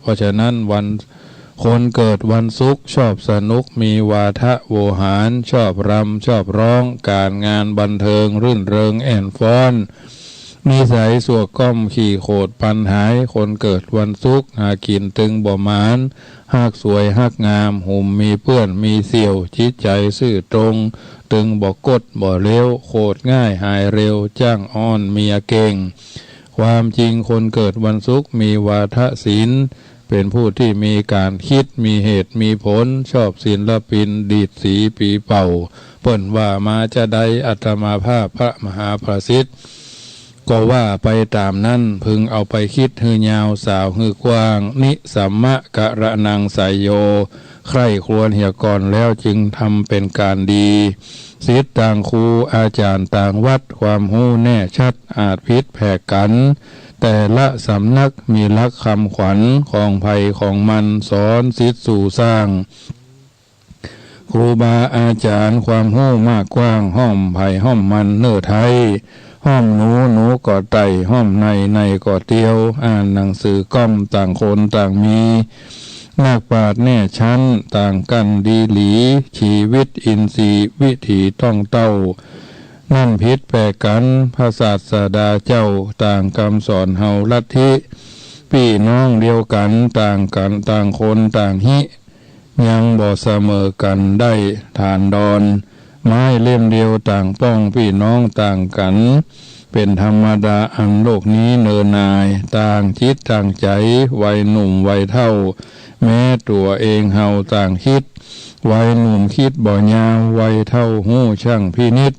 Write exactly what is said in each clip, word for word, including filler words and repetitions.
เพราะฉะนั้นวัน คนเกิดวันศุกร์ชอบสนุก มีวาทะโวหาร ชอบรำ ชอบร้อง ก๋านงานบันเทิง รื่นเริงแอ่นฟ้อน นิสัยส่วกก้อมขี้โขดปันหาย คนเกิดวันศุกร์หากิ๋นตึงบ่หมาน ฮักสวยฮักงาม หุ่มมีเปื้อนมีเสี่ยว จิตใจ๋ซื่อตรง ตึงบ่ก๊ดบ่เลว โขดง่ายหายเร็ว จ้างอ้อนเมียเก่ง ความจริงคนเกิดวันศุกร์มีวาทศิลป์ เป๋นผู้ตี้มีก๋านกึ๊ด มีเหตุมีผล ชอบศิลปิน ดีดสีปีเป่า เปิ้นว่ามาจาใด อาตมาภาพพระมหาประสิทธิ์ ก็ว่าไปต๋ามนั้น พึงเอาไปกึ๊ดหื้อยาว สาวหื้อกว้าง นิสัมมะกะระนังไสยโย ใคร่ครวญเหียก่อนแล้วจึงทำเป๋นก๋านดี ศิษย์ต่างครู อาจ๋ารย์ต่างวัด ความฮู้แน่ชัด อาจผิดแผกกั๋น แต่ละสำนักมีหลักคำขวัญของใผของมัน สอนศิษย์สู่สร้าง ครูบาอาจ๋ารย์ความฮู้มากกว้าง ห้อมใผห้อมมันเน่อไท้ ห้อมหนูหนูก็ไต่ ห้อมในในก็เตียว อ่านหนังสือก้อม ต่างคนต่างมี นักปราชญ์แน่ชั้น ต่างกั๋นดีหลี ชีวิตอินทรีย์วิถีต้องเต้า นั้นผิดแผกกั๋น พระศาสดาเจ้า ต่างกำสอนเฮาลัทธิ ปี้น้องเดียวกั๋น ต่างกั๋น ต่างคนต่างฮิ ยังบ่เสมอกั๋นได้ฐานดอน ไม้เล่มเดียวต่างป้อง ปี้น้องต่างกั๋น เป๋นธรรมดาอันโลกนี้เนินนาย ต่างจิตต่างใจ๋ วัยหนุ่มวัยเฒ่า แม้ตั๋วเองเฮาต่างกึ๊ด วัยหนุ่มกึ๊ดบ่ยาว วัยเฒ่าฮู้ชั่งพินิจ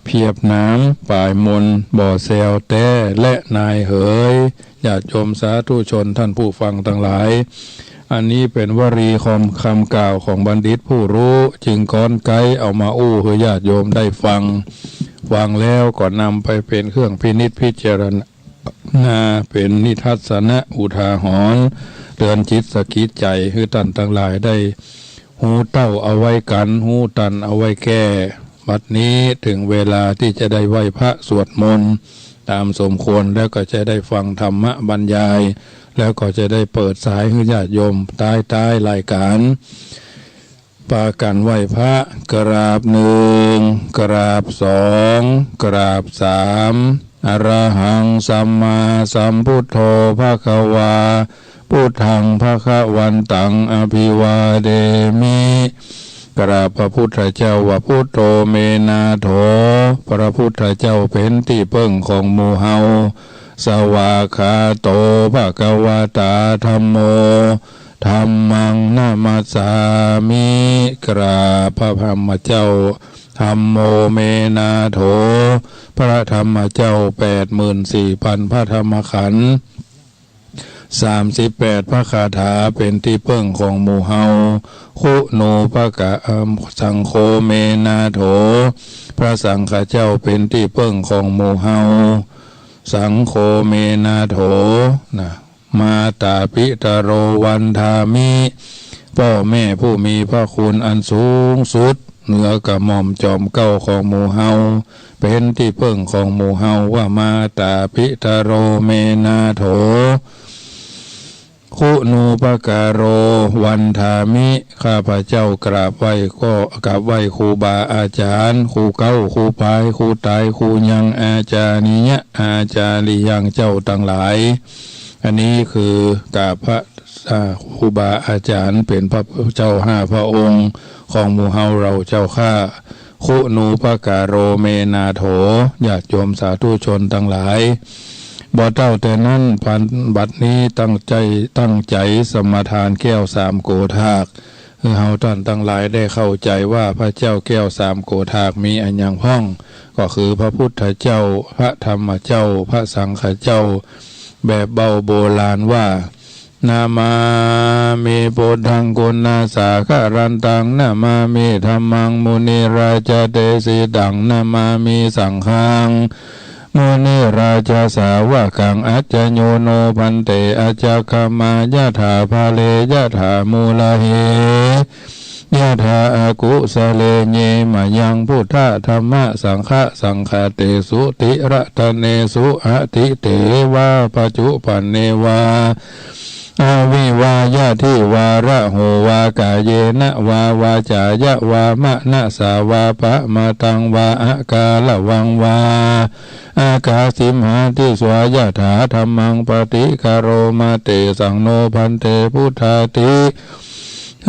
เพียบหนามปายมน บ่แซวแต๊แลนายเหย ญาติโยมสาธุชนท่านผู้ฟังตังหลาย อันนี้เป๋นวลีคำ กำกล่าวของบัณฑิตผู้ฮู้ จึงก๊อนไก๊เอามาอู้หื้อญาติโยมได้ฟัง ฟังแล้วก็นำไปเป๋นเครื่องพินิจพิจารณา เป๋นนิทัศนะอุทาหรณ์ เตื๋อนจิตสะกิดใจ๋ หื้อต้านตังหลายได้ฮู้เต้าเอาไว้กั๋น ฮู้ตันเอาไว้แก้ บัดนี้เถิงเวลาตี้จะได้ไหว้พระสวดมนต์ต๋ามสมควร แล้วก็จะได้ฟังธรรมบรรยาย แล้วก็จะได้เปิดสายหื้อญาติโยมใต้ใต้รายก๋าน ปากั๋นไหว้พระ กราบหนึ่ง กราบสอง กราบสาม อะระหังสัมมาสัมพุทโธ ภะคะวา พุทธัง ภะคะวันตัง อะภิวาเทมิ กราบพระพุทธเจ้าว่า พุทโธ เม นาโถ พระพุทธเจ้าเป๋นตี้เปิ้งของหมู่เฮา สวากขาโต ภะคะวะตา ธัมโม ธัมมัง นะมัสสามิ กราบพระธรรมเจ้า ธัมโม เม นาโถ พระธรรมเจ้าแปดหมื่นสี่พันพระธรรมขันธ์ สามสิบแปดพระคาถาเป๋นตี้เปิ้งของหมู่เฮา คุโนปกะ เอ่อ สังโฆ เม นาโถ พระสังฆเจ้าเป๋นตี้เปิ้งของหมู่เฮา สังโฆ เม นาโถ นะ มาตาปิตะโร วันทามิ ป้อแม่ผู้มีพระคุณอันสูงสุด เหนือกระหม่อมจอมเกล้าของหมู่เฮา เป๋นตี้เปิ้งของหมู่เฮา ว่ามาตาปิตะโร เม นาโถ คุโนปกะโร วันทามิ ข้าพเจ้ากราบไหว้ก็ กราบไหว้ครูบาอาจ๋ารย์ ครูเก๊า ครูปาย ครูต๋าย ครูยัง อาจาริยะ อาจาริยัง เจ้าตังหลาย อันนี้คือกราบพระ อ่า ครูบาอาจ๋ารย์เป๋นพระเจ้าห้าพระองค์ของหมู่เฮาเฮาเจ้าข้า คุโนปกะโร เม นาโถ ญาติโยมสาธุชนตังหลาย บ่เต้าแต่นั้น ปัน บัดนี้ตั้งใจ๋ ตั้งใจ๋สมาทานแก้วสามโกธาก หื้อเฮาต้านตังหลายได้เข้าใจ๋ว่าพระเจ้าแก้วสามโกธากมีอะหยังพ่อง ก็คือพระพุทธเจ้า พระธรรมเจ้า พระสังฆเจ้า แบบเบ้าโบราณว่า นะมามิ พุทธัง กุณาสาคะรันตัง นะมามิ ธัมมัง มุนิราชะเดสิตัง นะมามิ สังฆัง มุนิราชะสาวกัง อัจจะโยโน ภันเต อัจจะขะมะ ยะถาภะเร ยะถามูละเห ยะถาอะกุสะเล เย มะยัง พุทธะ ธัมมะ สังฆะ สังฆะเตสุ ติระตะเนสุ อะทิเตวา ปัจจุปันเนวา อวิวายะทิวาระโหวา กาเยนะวาวาจายะวามะนะสาวา ปะมาตังวาอะการะวังวา อากาสิมหาติสวายะถาธัมมังปะฏิคารโม เตสังโนภันเต พุทธาติ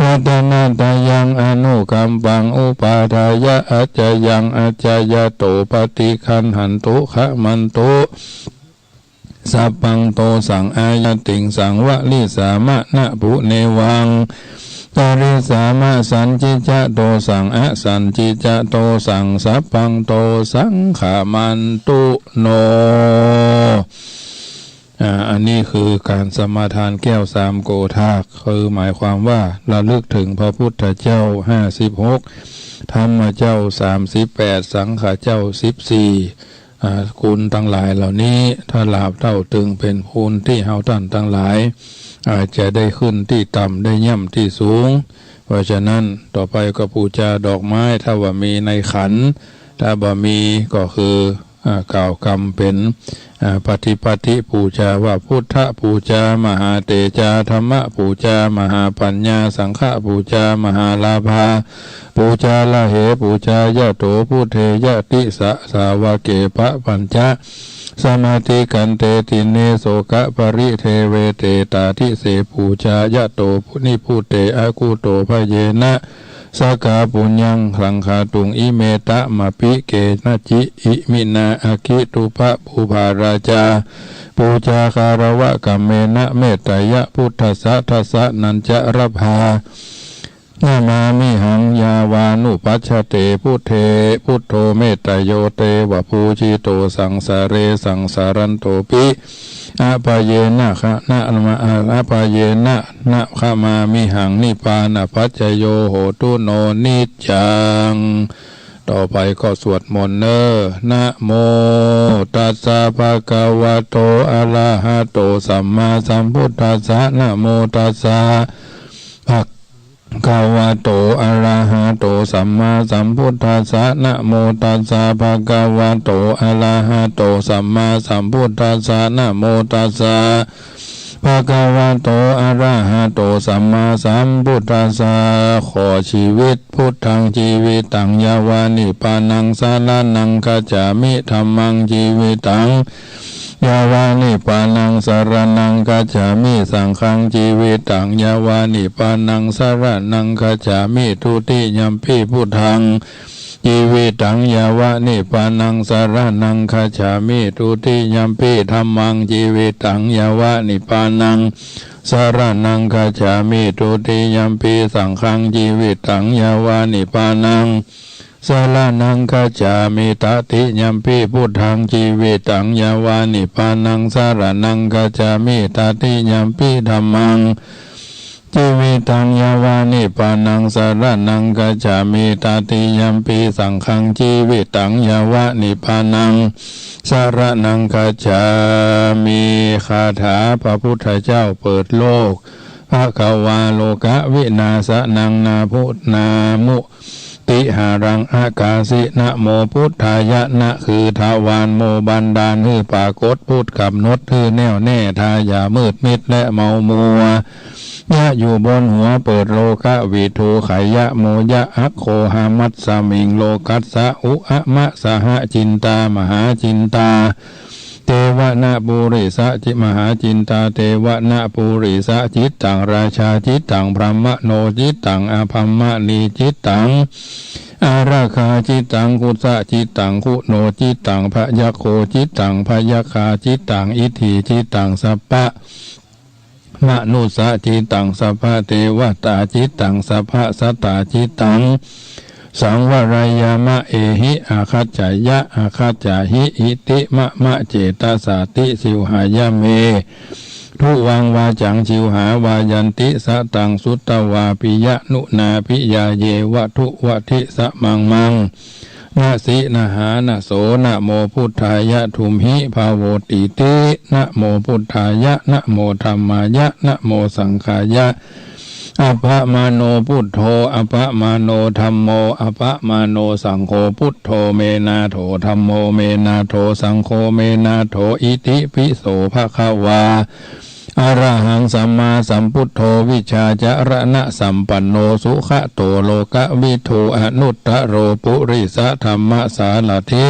รัตนะตะยังอนุกัมปังอุปาทายะ อัจจยังอัจจยะโต ปะฏิคัณหันตุ ขะมันตุ สัพพังโตสัง อายัตติงสัง วะริสามะ นะปุเนวัง ตะริสามะ สันจิจะโตสัง อสันจิจะโตสัง สัพพังโตสัง ขะมันตุโน อ่า อันนี้คือก๋านสมาทานแก้วสามโกธาก คือหมายความว่าระลึกถึงพระพุทธเจ้าห้าสิบหก ธรรมเจ้าสามสิบแปด สังฆเจ้าสิบสี่ อ่า คุณตังหลายเหล่านี้ ถ้าหลาบเต้าตึงเป๋นคุณตี้เฮาต้านตังหลาย อาจจะได้ขึ้นตี้ต่ำ ได้ย่ำตี้สูง เพราะฉะนั้นต่อไปก็ปู๋จาดอกไม้ ถ้าว่ามีในขัน ถ้าบ่มีก็คือ อ่า กล่าวกำเป๋น อ่า ปฏิปัตติปู๋จาว่า พุทธปู๋จา มหาเตจา ธัมมปู๋จา มหาปัญญา สังฆปู๋จา มหาลาภา ปู๋จาระเหปู๋จายะโต พุทเทยะติสสาวะเก ปะปัญจะ สมาทิกันเต ตินเน โสกะปะริเทเว เตตาทิเส ปู๋จายะโต นิพพุเต อะคุโตภะเยนะ สกาปุญญัง สังฆาตุง อิเมตะมะปิ เกนะจิ อิมินา อะคิตุปะปุพาราจา ปู๋จาคารวะกัมเมนะ เมตตะยะพุทธัสสะ ทัสสะนัญจะรัพพา นะมามิหัง ยาวานุปัชชะเต พุทเท พุทโธ เมตตะโย เตวะปูจิโต สังสาเร สังสารันโตปิ อะปะเยนะ คะนะ อะปะเยนะ นะ ขะมามิหัง นิพพานะปัจจโย โหตุโน นิจจัง ต่อไปก็สวดมนต์เน่อ นะโม ตัสสะ ภะคะวะโต อะระหะโต สัมมาสัมพุทธัสสะ นะโม ตัสสะ ภะ คะวะโต อะระหะโต สัมมาสัมพุทธัสสะ นะโม ตัสสะ ภะคะวะโต อะระหะโต สัมมาสัมพุทธัสสะ นะโม ตัสสะ ภะคะวะโต อะระหะโต สัมมาสัมพุทธัสสะ ขอจีวิต พุทธัง จีวิตัง ยาวานิพพานัง สะระณัง คัจฉามิ ธัมมัง จีวิตัง ยาวานิพพานัง สะระณัง คัจฉามิ สังฆัง จีวิตัง ยาวานิพพานัง สะระณัง คัจฉามิ ทุติยัมปิ พุทธัง จีวิตัง ยาวานิพพานัง สะระณัง คัจฉามิ ทุติยัมปิ ธัมมัง จีวิตัง ยาวานิพพานัง สะระณัง คัจฉามิ ทุติยัมปิ สังฆัง จีวิตัง ยาวานิพพานัง สะระณัง คัจฉามิ ตติยัมปิ พุทธัง จีวิตัง ยาวานิพพานัง สะระณัง คัจฉามิ ตติยัมปิ ธัมมัง จีวิตัง ยาวานิพพานัง สะระณัง คัจฉามิ ตติยัมปิ สังฆัง จีวิตัง ยาวานิพพานัง สะระณัง คัจฉามิ คาถาพระพุทธเจ้าเปิดโลก ภะคะวา โลกะวินาสะนัง นาพุ นามุ ติหารัง อะกาสิ นะโม พุทธายะ นะ คือทวาร โม บันดาลหื้อปรากฏ พุทธ ก๋ำหนดหื้อแน่วแน่ ทาอย่ามืดมิดและเมามัว ยะ อยู่บนหัว เปิด โลกะวิทู ไข ยะโม ยะ อัคโคหามัสสมิง โลกัสสะ อุ อะ มะ สหะ จินตา มหาจินตา เตวะนะ ปุริสะ จิ มหาจินตา เตวะนะ ปุริสะ จิตตัง ราชา จิตตัง บรหมโณ จิตตัง อบรหมณี จิตตัง อารักขา จิตตัง คุสะ จิตตัง คุโณ จิตตัง พยัคโฆ จิตตัง พยัคฆา จิตตัง อิฏฐิ จิตตัง สัพพะ มนุสสะ จิตตัง สัพพะ เตวะตา จิตตัง สัพพะ สัตตา จิตตัง สังวะรายามะ เอหิ อาคัจฉายะ อาคัจฉาหิ อิติ มะ มะ เจตสาติ สิวหายะ เม ทุวัง วาจัง สิวหา วายันติ สะตัง สุตวา ปิยะนุนา ปิยาเยวะ ทุวะทิ สะมัง มัง นะสิ นะหา นะโส นะโม พุทธายะ ทุมหิ ภะโวติติ นะโม พุทธายะ นะโม ธัมมายะ นะโม สังฆายะ อะปะมาโณ พุทโธ อะปะมาโณ ธัมโม อะปะมาโณ สังโฆ พุทโธ เม นาโถ ธัมโม เม นาโถ สังโฆ เม นาโถ อิติปิโส ภะคะวา อะระหังสัมมาสัมพุทโธ วิชชาจรณะสัมปันโน สุขะโตโลกะวิทู อนุตตโรปุริสะธัมมสารัฐิ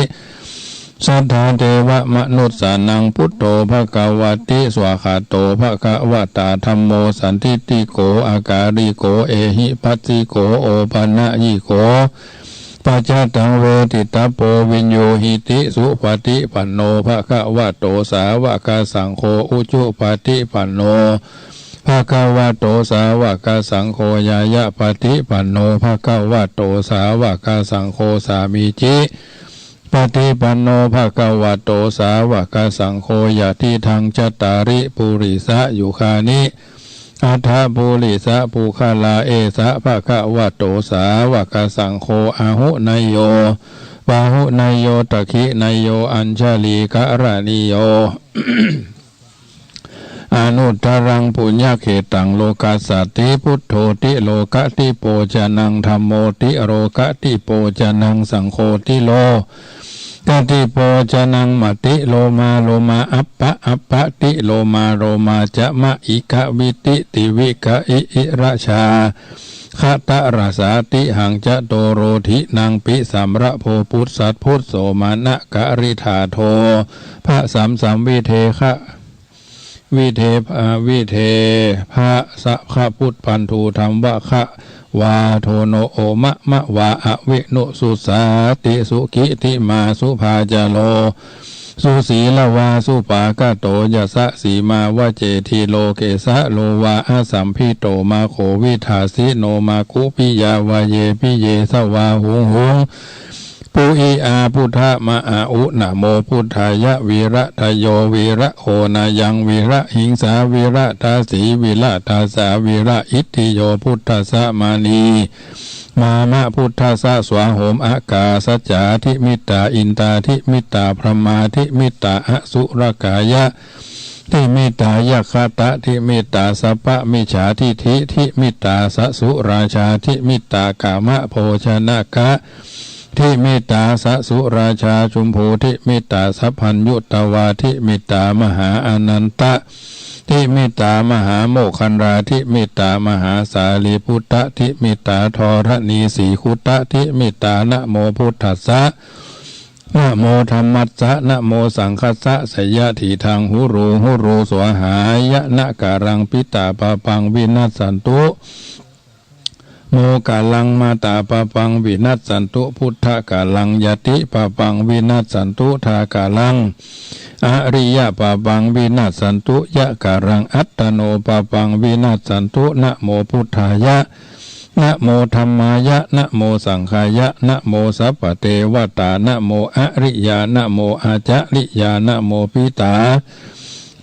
สัทธาเทวมนุสสานัง พุทโธภะคะวะติ สวากขาโตภะคะวะตา ธัมโมสันทิฏฐิโก อะกาลิโก เอหิปัสสิโก โอปะนะยิโก ปัจจตังเวทิตะโพ วิญญูหิติ สุปะฏิปันโนภะคะวะโต สาวะกะสังโฆ อุจุปะฏิปันโนภะคะวะโต สาวะกะสังโฆ ญาญะปะฏิปันโนภะคะวะโต สาวะกะสังโฆ สามีจิปะฏิปันโนภะคะวะโต สาวะกะสังโฆ ยะติทังจัตตาริปุริสะยุคานิ อัฏฐะปุริสะปุคคลา เอสะภะคะวะโต สาวะกะสังโฆ อาหุเนยโย ปาหุเนยโย ตักขิเนยโย อัญชลีกะระณีโย อนุตตรังปุญญเขตัง โลกัสสาติ พุทโธติโลกะธิโปจนัง ธัมโมติโลกะธิโปจนัง สังโฆติโลกะธิโปจนัง มะติโลมาโลมาอัปปะอัปปะติโลมาโลมา จะมะอิกะวิติติวิกะอิอิระชา คะตะระสาติหัง จะโตโรธินังปิสัมระโพ ปุสสัสพุสโสมะนะกะริธาโท ภะสัมสัมวิเทคะ วิเทภะ วิเทภะสะคะพุทธันทูธัมวะคะวาโทโนโอมะมะวา อวินุสุสสาติสุกิติมาสุภาจโร สุสีลวาสุปากะโต ยะสะสีมาวะเจทีโลเกสะโลวา อสัมภิโตมาโขวิธาสิโน มาคุปิยาวะเยปิเยสวาหุงหุง ปุอิอาพุทธะมะอาอุ นะโมพุทธายะ วีระทะโย วีระโขนะยัง วีระหิงสา วีระทาสี วีระทาสา วีระอิทธิโย พุทธัสสะมานี มามะพุทธัสสะ สวาโหม อากาสจาธิมิตตา อินทาธิมิตตา พรหมาธิมิตตา อสุรกายะ ธิมิตตา ยักขะตะธิมิตตา สัพพะมิจฉาทิฏฐิธิมิตตา สะสุราชาธิมิตตา กามะโภชนะกะธิมิตตา สะสุราชาจุมพูธิมิตตา สัพพัญญุตวาธิมิตตา มหาอานันตะธิมิตตา มหาโมคคัลลาธิมิตตา มหาสารีปุตตะธิมิตตา ธรณีสีคุตตะธิมิตตา นะโมพุทธัสสะ นะโมธัมมัสสะ นะโมสังฆัสสะ สยะถีทัง หุรู หุรู สวาหายะ นะกาลัง ปิตาปาปัง วินัสสันตุ โมกาลัง มาตาปาปัง วินัสสันตุ พุทธกาลัง ญาติปาปัง วินัสสันตุ ทากาลัง อริยปาปัง วินัสสันตุ ยะกาลัง อัตตโนปาปัง วินัสสันตุ นะโมพุทธายะ นะโมธัมมายะ นะโมสังฆายะ นะโมสัพพะเทวะตา นะโมอริยา นะโมอาจาริยา นะโมปิตา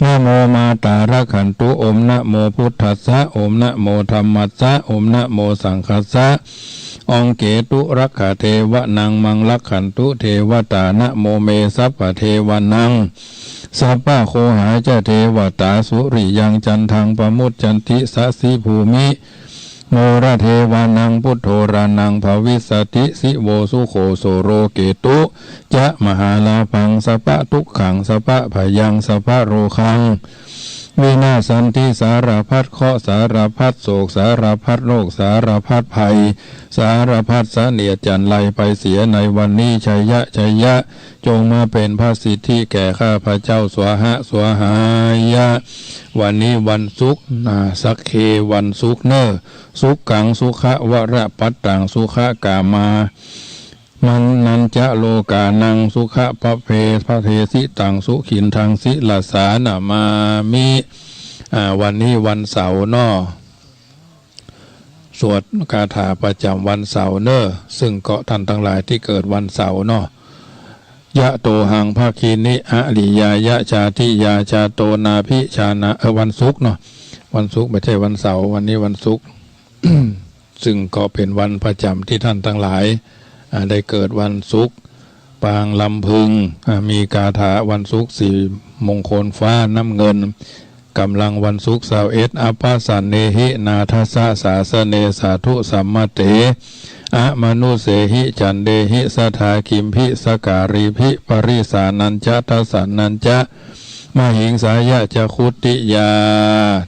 นะโมมาตา รักขันตุ โอม นะโมพุทธัสสะ โอม นะโมธัมมัสสะ โอม นะโมสังฆัสสะ องเกตุ รักขะเทวะนัง มังรักขันตุ เทวะตา นะโมเม สัพพะเทวะนัง สัพพะโคหาจะ เทวะตา สุริยัง จันทัง ปะมุจจันติ สะสิภูมิ โมระเทวานัง พุทโธรานัง ภะวิสสะติ สิโว สุโข โสโร เกตุ จะ มหาลาภัง สัพพะทุกขัง สัพพะภะยัง สัพพะโรคัง วินาสสันติ สารพัดเคราะห์ สารพัดโศก สารพัดโรค สารพัดภัย สารพัดเสนียดจัญไรไปเสียในวันนี้ ชัยยะ ชัยยะ จงมาเป็นพระสิทธิแก่ข้าพเจ้า สวาหะ สวาหายะ วันนี้วันศุกร์นะ สักเค วันศุกร์เน่อ สุขัง สุขะวะระปัตตัง สุขะกามา มันนันจะ โลกานัง สุขะปะเพ พะเทสิตัง สุขินทัง สิรสสานะมามิ อ่า วันนี้วันเสาร์เนาะ สวดคาถาประจำวันเสาร์เน่อ ซึ่งก็ท่านทั้งหลายที่เกิดวันเสาร์เนาะ ยะโตหัง ภะคินิ อริยายะ จาติยา จาโต นาภิชานะ เออ วันศุกร์เนาะ วันศุกร์ ไม่ใช่วันเสาร์ วันนี้วันศุกร์ ซึ่งก็เป็นวันประจำที่ท่านทั้งหลาย อ่า ได้เกิดวันศุกร์ ปางลำพึง อ่า มีคาถาวันศุกร์ สีมงคลฟ้าน้ำเงิน กำลังวันศุกร์ ซาวเอ็ด อัปปะสันเนหิ นาธัสสะ สาสะเน สาธุสัมมะเต อะมะนุสเสหิ จันเดหิ สะทา คิมภิสะการีภิ ปะริสสานัญจะ ทัสสานัญจะ มหิงสายะจะคุตติยา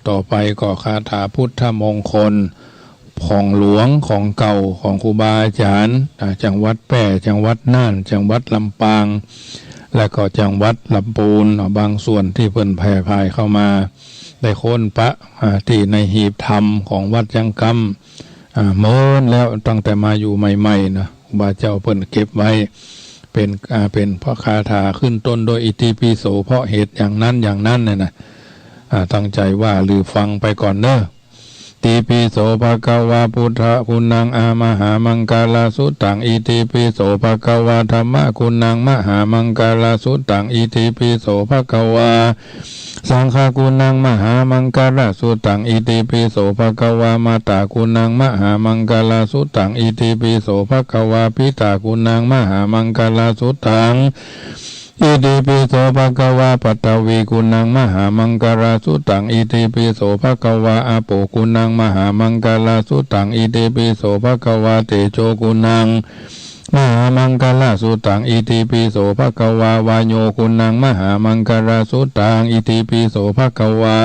ต่อไปก็คาถาพุทธมงคล ของหลวงของเก่าของครูบาอาจ๋ารย์ อ่า จังหวัดแป้ จังหวัดน่าน จังหวัดลำปาง และก็จังหวัดลำปูน อ่า บางส่วนตี้เปิ้นแผ่ผายเข้ามา ได้ค้นปะ อ่า ตี้ในหีบธรรมของวัดยังกำ อ่า เมินแล้ว ตั้งแต่มาอยู่ใหม่ๆ นะ ครูบาเจ้าเปิ้นเก็บไว้ เป๋น อ่า เป๋นพระคาถาขึ้นต้นด้วยอิติปิโส เพราะเหตุอย่างนั้นอย่างนั้นเนี่ยนะ อ่า ตั้งใจ๋ว่าหรือฟังไปก่อนเน่อ ติปิโสภะคะวา พุทธะกุณัง อะ มหามังคลาสุตตัง อิติปิโสภะคะวา ธัมมะกุณัง มหามังคลาสุตตัง อิติปิโสภะคะวา สังฆะกุณัง มหามังคลาสุตตัง อิติปิโสภะคะวา มาตากุณัง มหามังคลาสุตตัง อิติปิโสภะคะวา ปิตากุณัง มหามังคลาสุตตัง อิติปิโสภะคะวา ปัทวีกุณัง มหามังคลาสุตตัง อิติปิโสภะคะวา อาโปกุณัง มหามังคลาสุตตัง อิติปิโสภะคะวา เตโจกุณัง มหามังคลาสุตตัง อิติปิโสภะคะวา วาโยกุณัง มหามังคลาสุตตัง อิติปิโสภะคะวา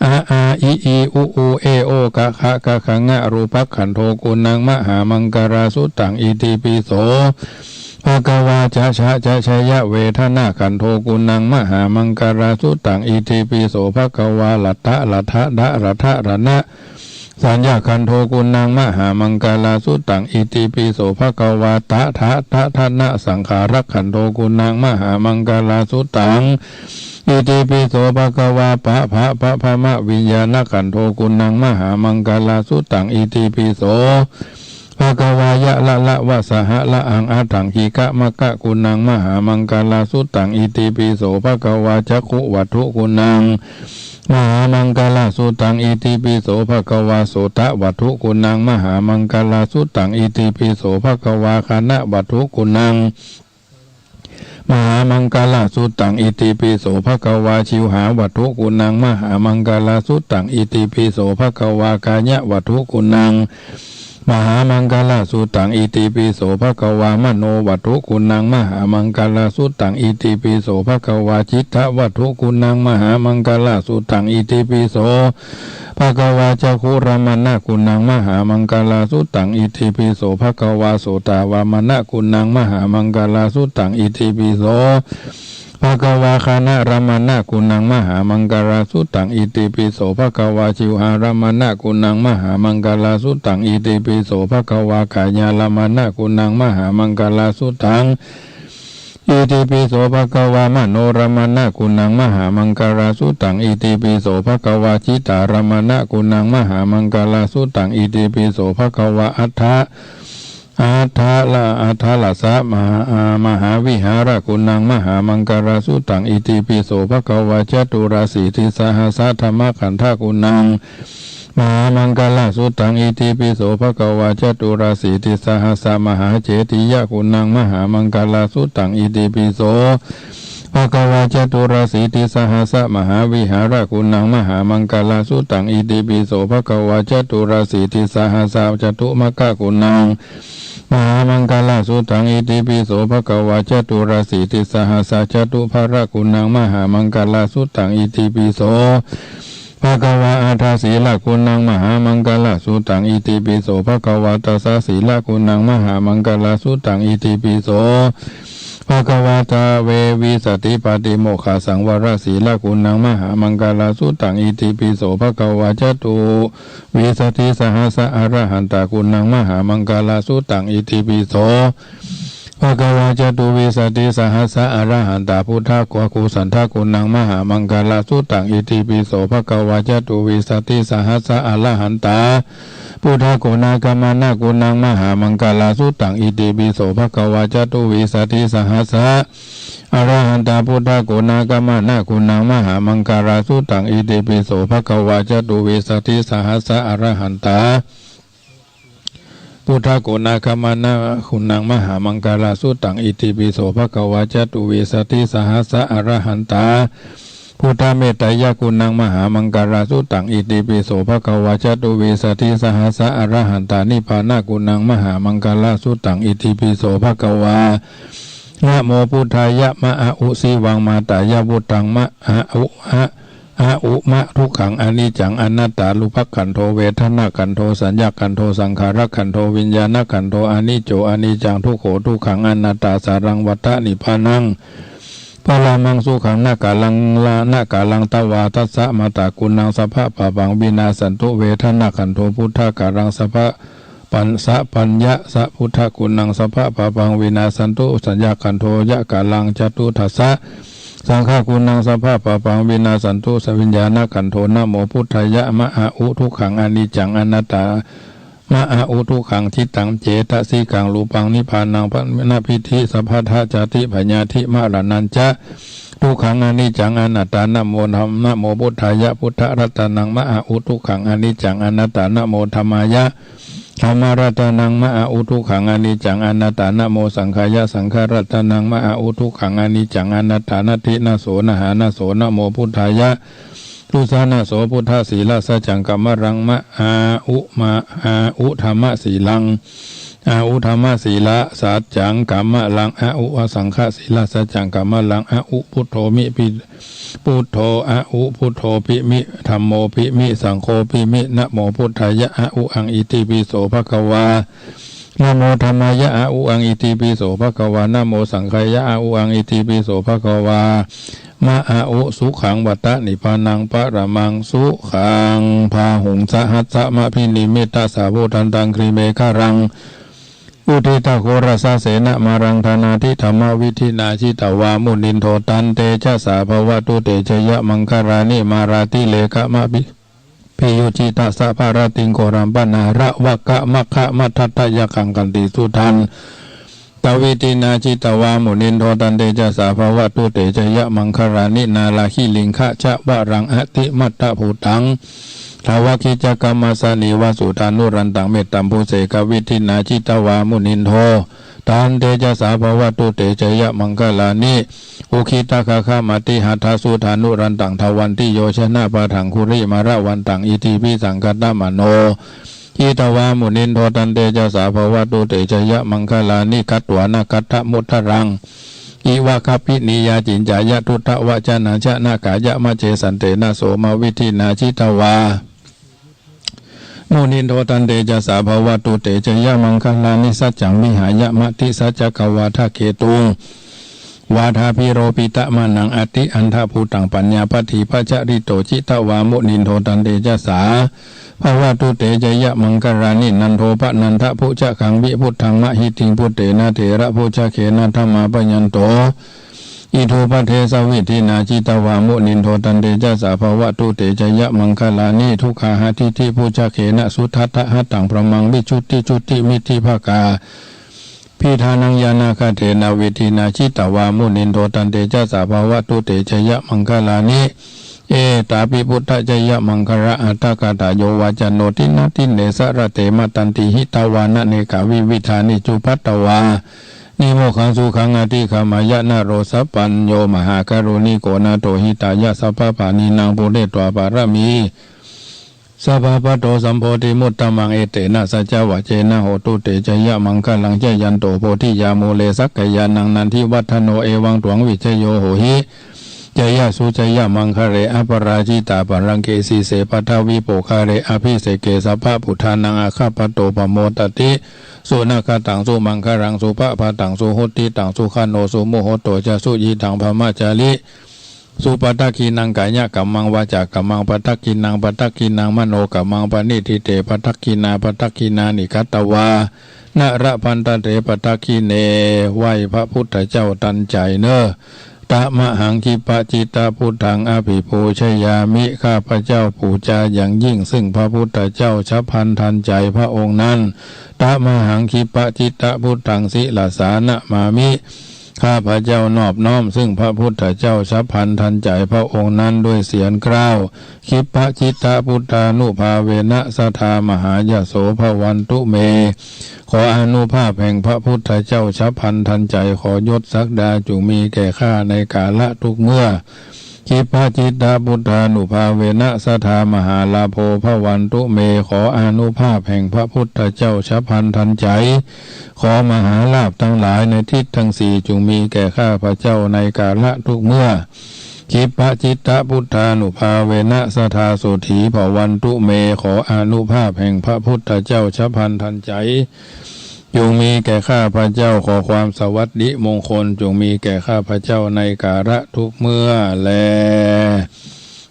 อะ อา อิ อี อุ อู เอ โอ กะ ขะ กะ ขะ งะ รูปะขันโทกุณัง มหามังคลาสุตตัง อิติปิโสภะคะวา จะ ชะ จะ ชยะเวทนาขันโทกุณัง มหามังคลาสุตตัง อิติปิโสภะคะวา ละ ตะ ละ ทะ ดะ ระ ทะ ระ นะ สัญญาขันโทกุณัง มหามังคลาสุตตัง อิติปิโสภะคะวา ตะ ทะ ทะ ทะ นะ สังขารักขันโทกุณัง มหามังคลาสุตตัง อิติปิโสภะคะวา ปะ ภะ พะ ภะ มะ วิญญาณขันโทกุณัง มหามังคลาสุตตัง อิติปิโสภะคะวา ยะ ละ ละ วะ สะ หะ ละ หัง อัฏฐังกิกะ มะ กะ กุณัง มหามังคลาสุตตัง อิติปิโสภะคะวา จักขุวัตถุกุณัง มหามังคลาสุตตัง อิติปิโสภะคะวา โสตวัตถุกุณัง มหามังคลาสุตตัง อิติปิโสภะคะวา ฆานะวัตถุกุณัง มหามังคลาสุตตัง อิติปิโสภะคะวา ชิวหาวัตถุกุณัง มหามังคลาสุตตัง อิติปิโสภะคะวา กายะวัตถุกุณัง มหามังคลาสุตตัง อิติปิโสภะคะวา มโนวัตถุกุณัง มหามังคลาสุตตัง อิติปิโสภะคะวา จิตตวัตถุกุณัง มหามังคลาสุตตัง อิติปิโสภะคะวา จักขุรมณะกุณัง มหามังคลาสุตตัง อิติปิโสภะคะวา โสตาวมณะกุณัง มหามังคลาสุตตัง อิติปิโสภะคะวา ฆานะรมณะกุณัง มหามังคลาสุตตัง อิติปิโสภะคะวา ชิวหารมณะกุณัง มหามังคลาสุตตัง อิติปิโสภะคะวา กายารมณะกุณัง มหามังคลาสุตตัง อิติปิโสภะคะวา มโนรมณะกุณัง มหามังคลาสุตตัง อิติปิโสภะคะวา จิตตารมณะกุณัง มหามังคลาสุตตัง อิติปิโสภะคะวา อัฏฐะ อัฏฐะละ อัฏฐะละสะ มหา มหาวิหารกุณัง มหามังคลาสุตตัง อิติปิโสภะคะวา จตุรสีติสหัสสะ ธัมมะขันธกุณัง มหามังคลาสุตตัง อิติปิโสภะคะวา จตุรสีติสหัสสะ มหาเจติยกุณัง มหามังคลาสุตตัง อิติปิโสภะคะวา จตุรสีติสหัสสะ มหาวิหารกุณัง มหามังคลาสุตตัง อิติปิโสภะคะวา จตุรสีติสหัสสะ จตุมะกะกุณัง มหามังคลาสุตตัง อิติปิโสภะคะวา จตุรสีติสหัสสะ จตุพะละกุณัง มหามังคลาสุตตัง อิติปิโสภะคะวา อัฏฐสีลกุณัง มหามังคลาสุตตัง อิติปิโสภะคะวา ตัสสะสีลกุณัง มหามังคลาสุตตัง อิติปิโสภะคะวา ทะเววิสติปาติโมกขสังวรสีลกุณัง มหามังคลาสุตตัง อิติปิโสภะคะวา จตุ วิสติสหัสสะ อรหันตากุณัง มหามังคลาสุตตัง อิติปิโสภะคะวา จตุวิสติสหัสสะ อรหันตา พุทธากุสันทกุณัง มหามังคลาสุตตัง อิติปิโสภะคะวา จตุวิสติสหัสสะ อรหันตา พุทธากุณากมนกุณัง มหามังคลาสุตตัง อิติปิโสภะคะวา จตุวิสติสหัสสะ อรหันตา พุทธากุณากมนกุณัง มหามังคลาสุตตัง อิติปิโสภะคะวา จตุวิสติสหัสสะ อรหันตา พุทธากุณากมนกุณัง มหามังคลาสุตตัง อิติปิโสภะคะวา จตุวิสติสหัสสะ อรหันตา พุทธเมตตายกุณัง มหามังคลาสุตตัง อิติปิโสภะคะวา จตุวิสติสหัสสะ อรหันตา นิพพานกุณัง มหามังคลาสุตตัง อิติปิโสภะคะวา นะโมพุทธายะ มะอะอุ สีวัง มาตายะ วุฒัง มะอะอุ อะ อะอุ มะ ทุกขัง อนิจจัง อนัตตา รูปขันโธ เวทนาขันโธ สัญญาขันโธ สังขารขันโธ วิญญาณขันโธ อนิจโจ อนิจจัง ทุกโข ทุกขัง อนัตตา สารัง วัฏฏะ นิพพานัง ปะระมัง สุขัง นะกาลัง ละ นะกาลัง ตะวา ทัสสะ มาตา กุณัง สัพพะปาปัง วินาสสันตุ เวทนาขันโธ พุทธาการัง สัพพะ ปัญ สะ ปัญญะ สะ พุทธากุณัง สัพพะปาปัง วินาสสันตุ สัญญาขันโธ ยะกาลัง จตุทัสสะ สังฆากุณัง สัพพะปาปัง วินาสสันตุ สะ วิญญาณขันโธ นะโมพุทธายะ มะอะอุ ทุกขัง อนิจจัง อนัตตา มะอะอุ ทุกขัง จิตตัง เจตสิกัง รูปัง นิพพานัง ปะ นะ ปิฏฐิ สัพพะทะ จาติ พยาธิ มะระณัญจะ ทุกขัง อนิจจัง อนัตตา นะโมธัม นะโมพุทธายะ พุทธะรัตนัง มะอะอุ ทุกขัง อนิจจัง อนัตตา นะโมธัมมายะ ธัมมะรัตนัง มะอะอุ ทุกขัง อนิจจัง อนัตตา นะโมสังฆายะ สังฆะรัตนัง มะอะอุ ทุกขัง อนิจจัง อนัตตา นะทินะโส นะหานะโส นะโมพุทธายะ ทุสานะโส พุทธะ สีละสัจจัง กะมะลัง มะอะอุ มะอะอุ ธัมมะสีลัง อะอุ ธัมมะสีละสัจจัง กะมะลัง อะอุ สังฆะ สีละสัจจัง กะมะลัง อะอุ พุทโธ มิ ปิ พุทโธ อะอุ พุทโธ ปิ มิ ธัมโม ปิ มิ สังโฆ ปิ มิ นะโมพุทธายะ อะอุอัง อิติปิโส ภะคะวา นะโมธัมมายะ อะอุอัง อิติปิโส ภะคะวา นะโมสังฆายะ อะอุอัง อิติปิโส ภะคะวา มะอะอุ สุขัง วัฏฏะ นิพพานัง ปะระมัง สุขัง พาหุง สะหัสสะมะภินิมมิตะสา โพธันตัง กรีเมขะลัง อุทิตะโขรสะเสนะมารัง ทานาทิธัมมะวิธินา จิตวา มุนินโท ตันเตจะสา ภะวะตุ เตจะยะมังคะลานิ มาราติเรกะมะภิ ภิยุจิตะสะพะระติง โกรัมปะนาหะระวะกะมะคะมะทัตถะยักขัง ขันติสุทันตะวิธินา จิตวา มุนินโท ตันเตจะสา ภะวะตุ เตจะยะมังคะลานิ นาลาคิลิงคะจะวะรัง อะติมัตตะภูตัง ทวะคิจจะกะมะสะนีวะ สุทานุรันตัง เมตตัมภูเสกะวิธินา จิตวา มุนินโท ตันเตจะสา ภะวะตุ เตจะยะมังคะลานิ อุคิตะคะคะมะติหะทะ สุทานุรันตัง ทวันติโยชนะปะถังคุริมะละวันตัง อิทธิภิสังคะตะมะโน จิตวา มุนินโท ตันเตจะสา ภะวะตุ เตจะยะมังคะลานิ คัตวานะคัตถะมุตตะรัง อิวะคัพผินียา จินจายะทุตตะวะจะนะ ชะนะกายะมะเจสันเตนะ โสมะวิธินา จิตวา มุนินโท ตันเตจะสา ภะวะตุ เตจะยะมังคะลานิ สัจจังวิหายะ มะติสัจจะกะวาทะเขตุง วาทาภิโรปิตะมะนัง อะติอันทะภูตัง ปัญญาปะถีปะจะริโต จิตวา มุนินโท ตันเตจะสา ภะวะตุ เตจะยะมังคะลานิ นันโทปะนันทะภุจะขัง วิภุตถังมะหิติง ปุตเตนะเถระภุจะเขนะ ทะมาปะยันโต อิโทปะเทสะวิธินา จิตวา มุนินโท ตันเตจะสา ภะวะตุ เตจะยะมังคะลานิ ทุกขาหะทิฏฐิภุจะเขนะ สุทัฏฐะหัตถัง พะมัง วิชุทธิชุทธิมิทธิภะกา ภิธานัง ญาณะคะเทนะ วิธินา จิตวา มุนินโท ตันเตจะสา ภะวะตุ เตจะยะมังคะลานิ เอตาปิ พุทธะจะยะมังคะละอะถะกะถา โยวาจาโน ทินนะทินเน สะระเต มะตันติ หิตวานะเนกาวิวิธานิ จุภัททวา นิโมกขัง สุขัง อะธิกะมะยะ นะโร สัพพัญโญ มหาการุณิโก นาโถ หิตายะ สัพพะปาณีนัง ปูเรตวา ปะระมี สัพพะ ปะโต สัมโพธิมุตตะมัง เอเตนะ สัจจะวะเจนะ โหตุ เตจะยะมังคะลัง จะยันโต โพธิยา มูเล สักกะยานัง นันทิวัฑฒะโน เอวัง ตวัง วิจโย โหหิ จะยะสุ จะยะมังคะเล อะปะราจิตา ปะลังเก สีเส ปะทะวี โปคะเล อะภิเสเก สัพพะ ปุทธานัง อะคะปะโต ปะโมดะติ สุนะคะตัง สุมังคะลัง สุภะพะตัง สุหุตติตัง สุขะโน สุมุหโต จะ สุยิทัง พะมะจาริ สุ ปะทักขิณัง กายะกะมมัง วาจากะมมัง ปะทักขิณัง ปะทักขิณัง มโนกะมมัง ปะณิทิเต ปะทักขิณา ปะทักขิณานิ ขัตตวา นะ ละพันทะเต ปะทักขิเณ ไหว้พระพุทธเจ้าตันใจ๋เน่อ ตะมะหัง คิปปะจิตตะพุทธัง อะภิปูชยามิ ข้าพเจ้าปู๋จาอย่างยิ่งซึ่งพระพุทธเจ้าฉับพลันทันใจ๋พระองค์นั้น ตะมะหัง คิปปะจิตตะพุทธัง ศิรสานะมามิ ข้าพเจ้านอบน้อมซึ่งพระพุทธเจ้าฉับพลันทันใจ๋พระองค์นั้นด้วยเสียงเกล้า คิปปะจิตตะพุทธานุภาเวนะ สัทธา มหายะโส ภะวันตุ เม ขออานุภาพแห่งพระพุทธเจ้าฉับพลันทันใจ๋ ขอยศศักดาจุ่งมีแก่ข้าในกาละทุกเมื่อ คิปปจิตตปุทธานุภาเวนะ สัทธามหาลาโภ ภวันตุเม ขออานุภาพแห่งพระพุทธเจ้าฉับพลันทันใจ ขอมหาลาภทั้งหลายในทิศทั้งสี่ จงมีแก่ข้าพเจ้าในกาละทุกเมื่อ คิปปจิตตปุทธานุภาเวนะ สัทธาโสฏฐี ภวันตุเม ขออานุภาพแห่งพระพุทธเจ้าฉับพลันทันใจ จงมีแก่ข้าพเจ้า ขอความสวัสดิมงคลจงมีแก่ข้าพเจ้าในกาละทุกเมื่อแล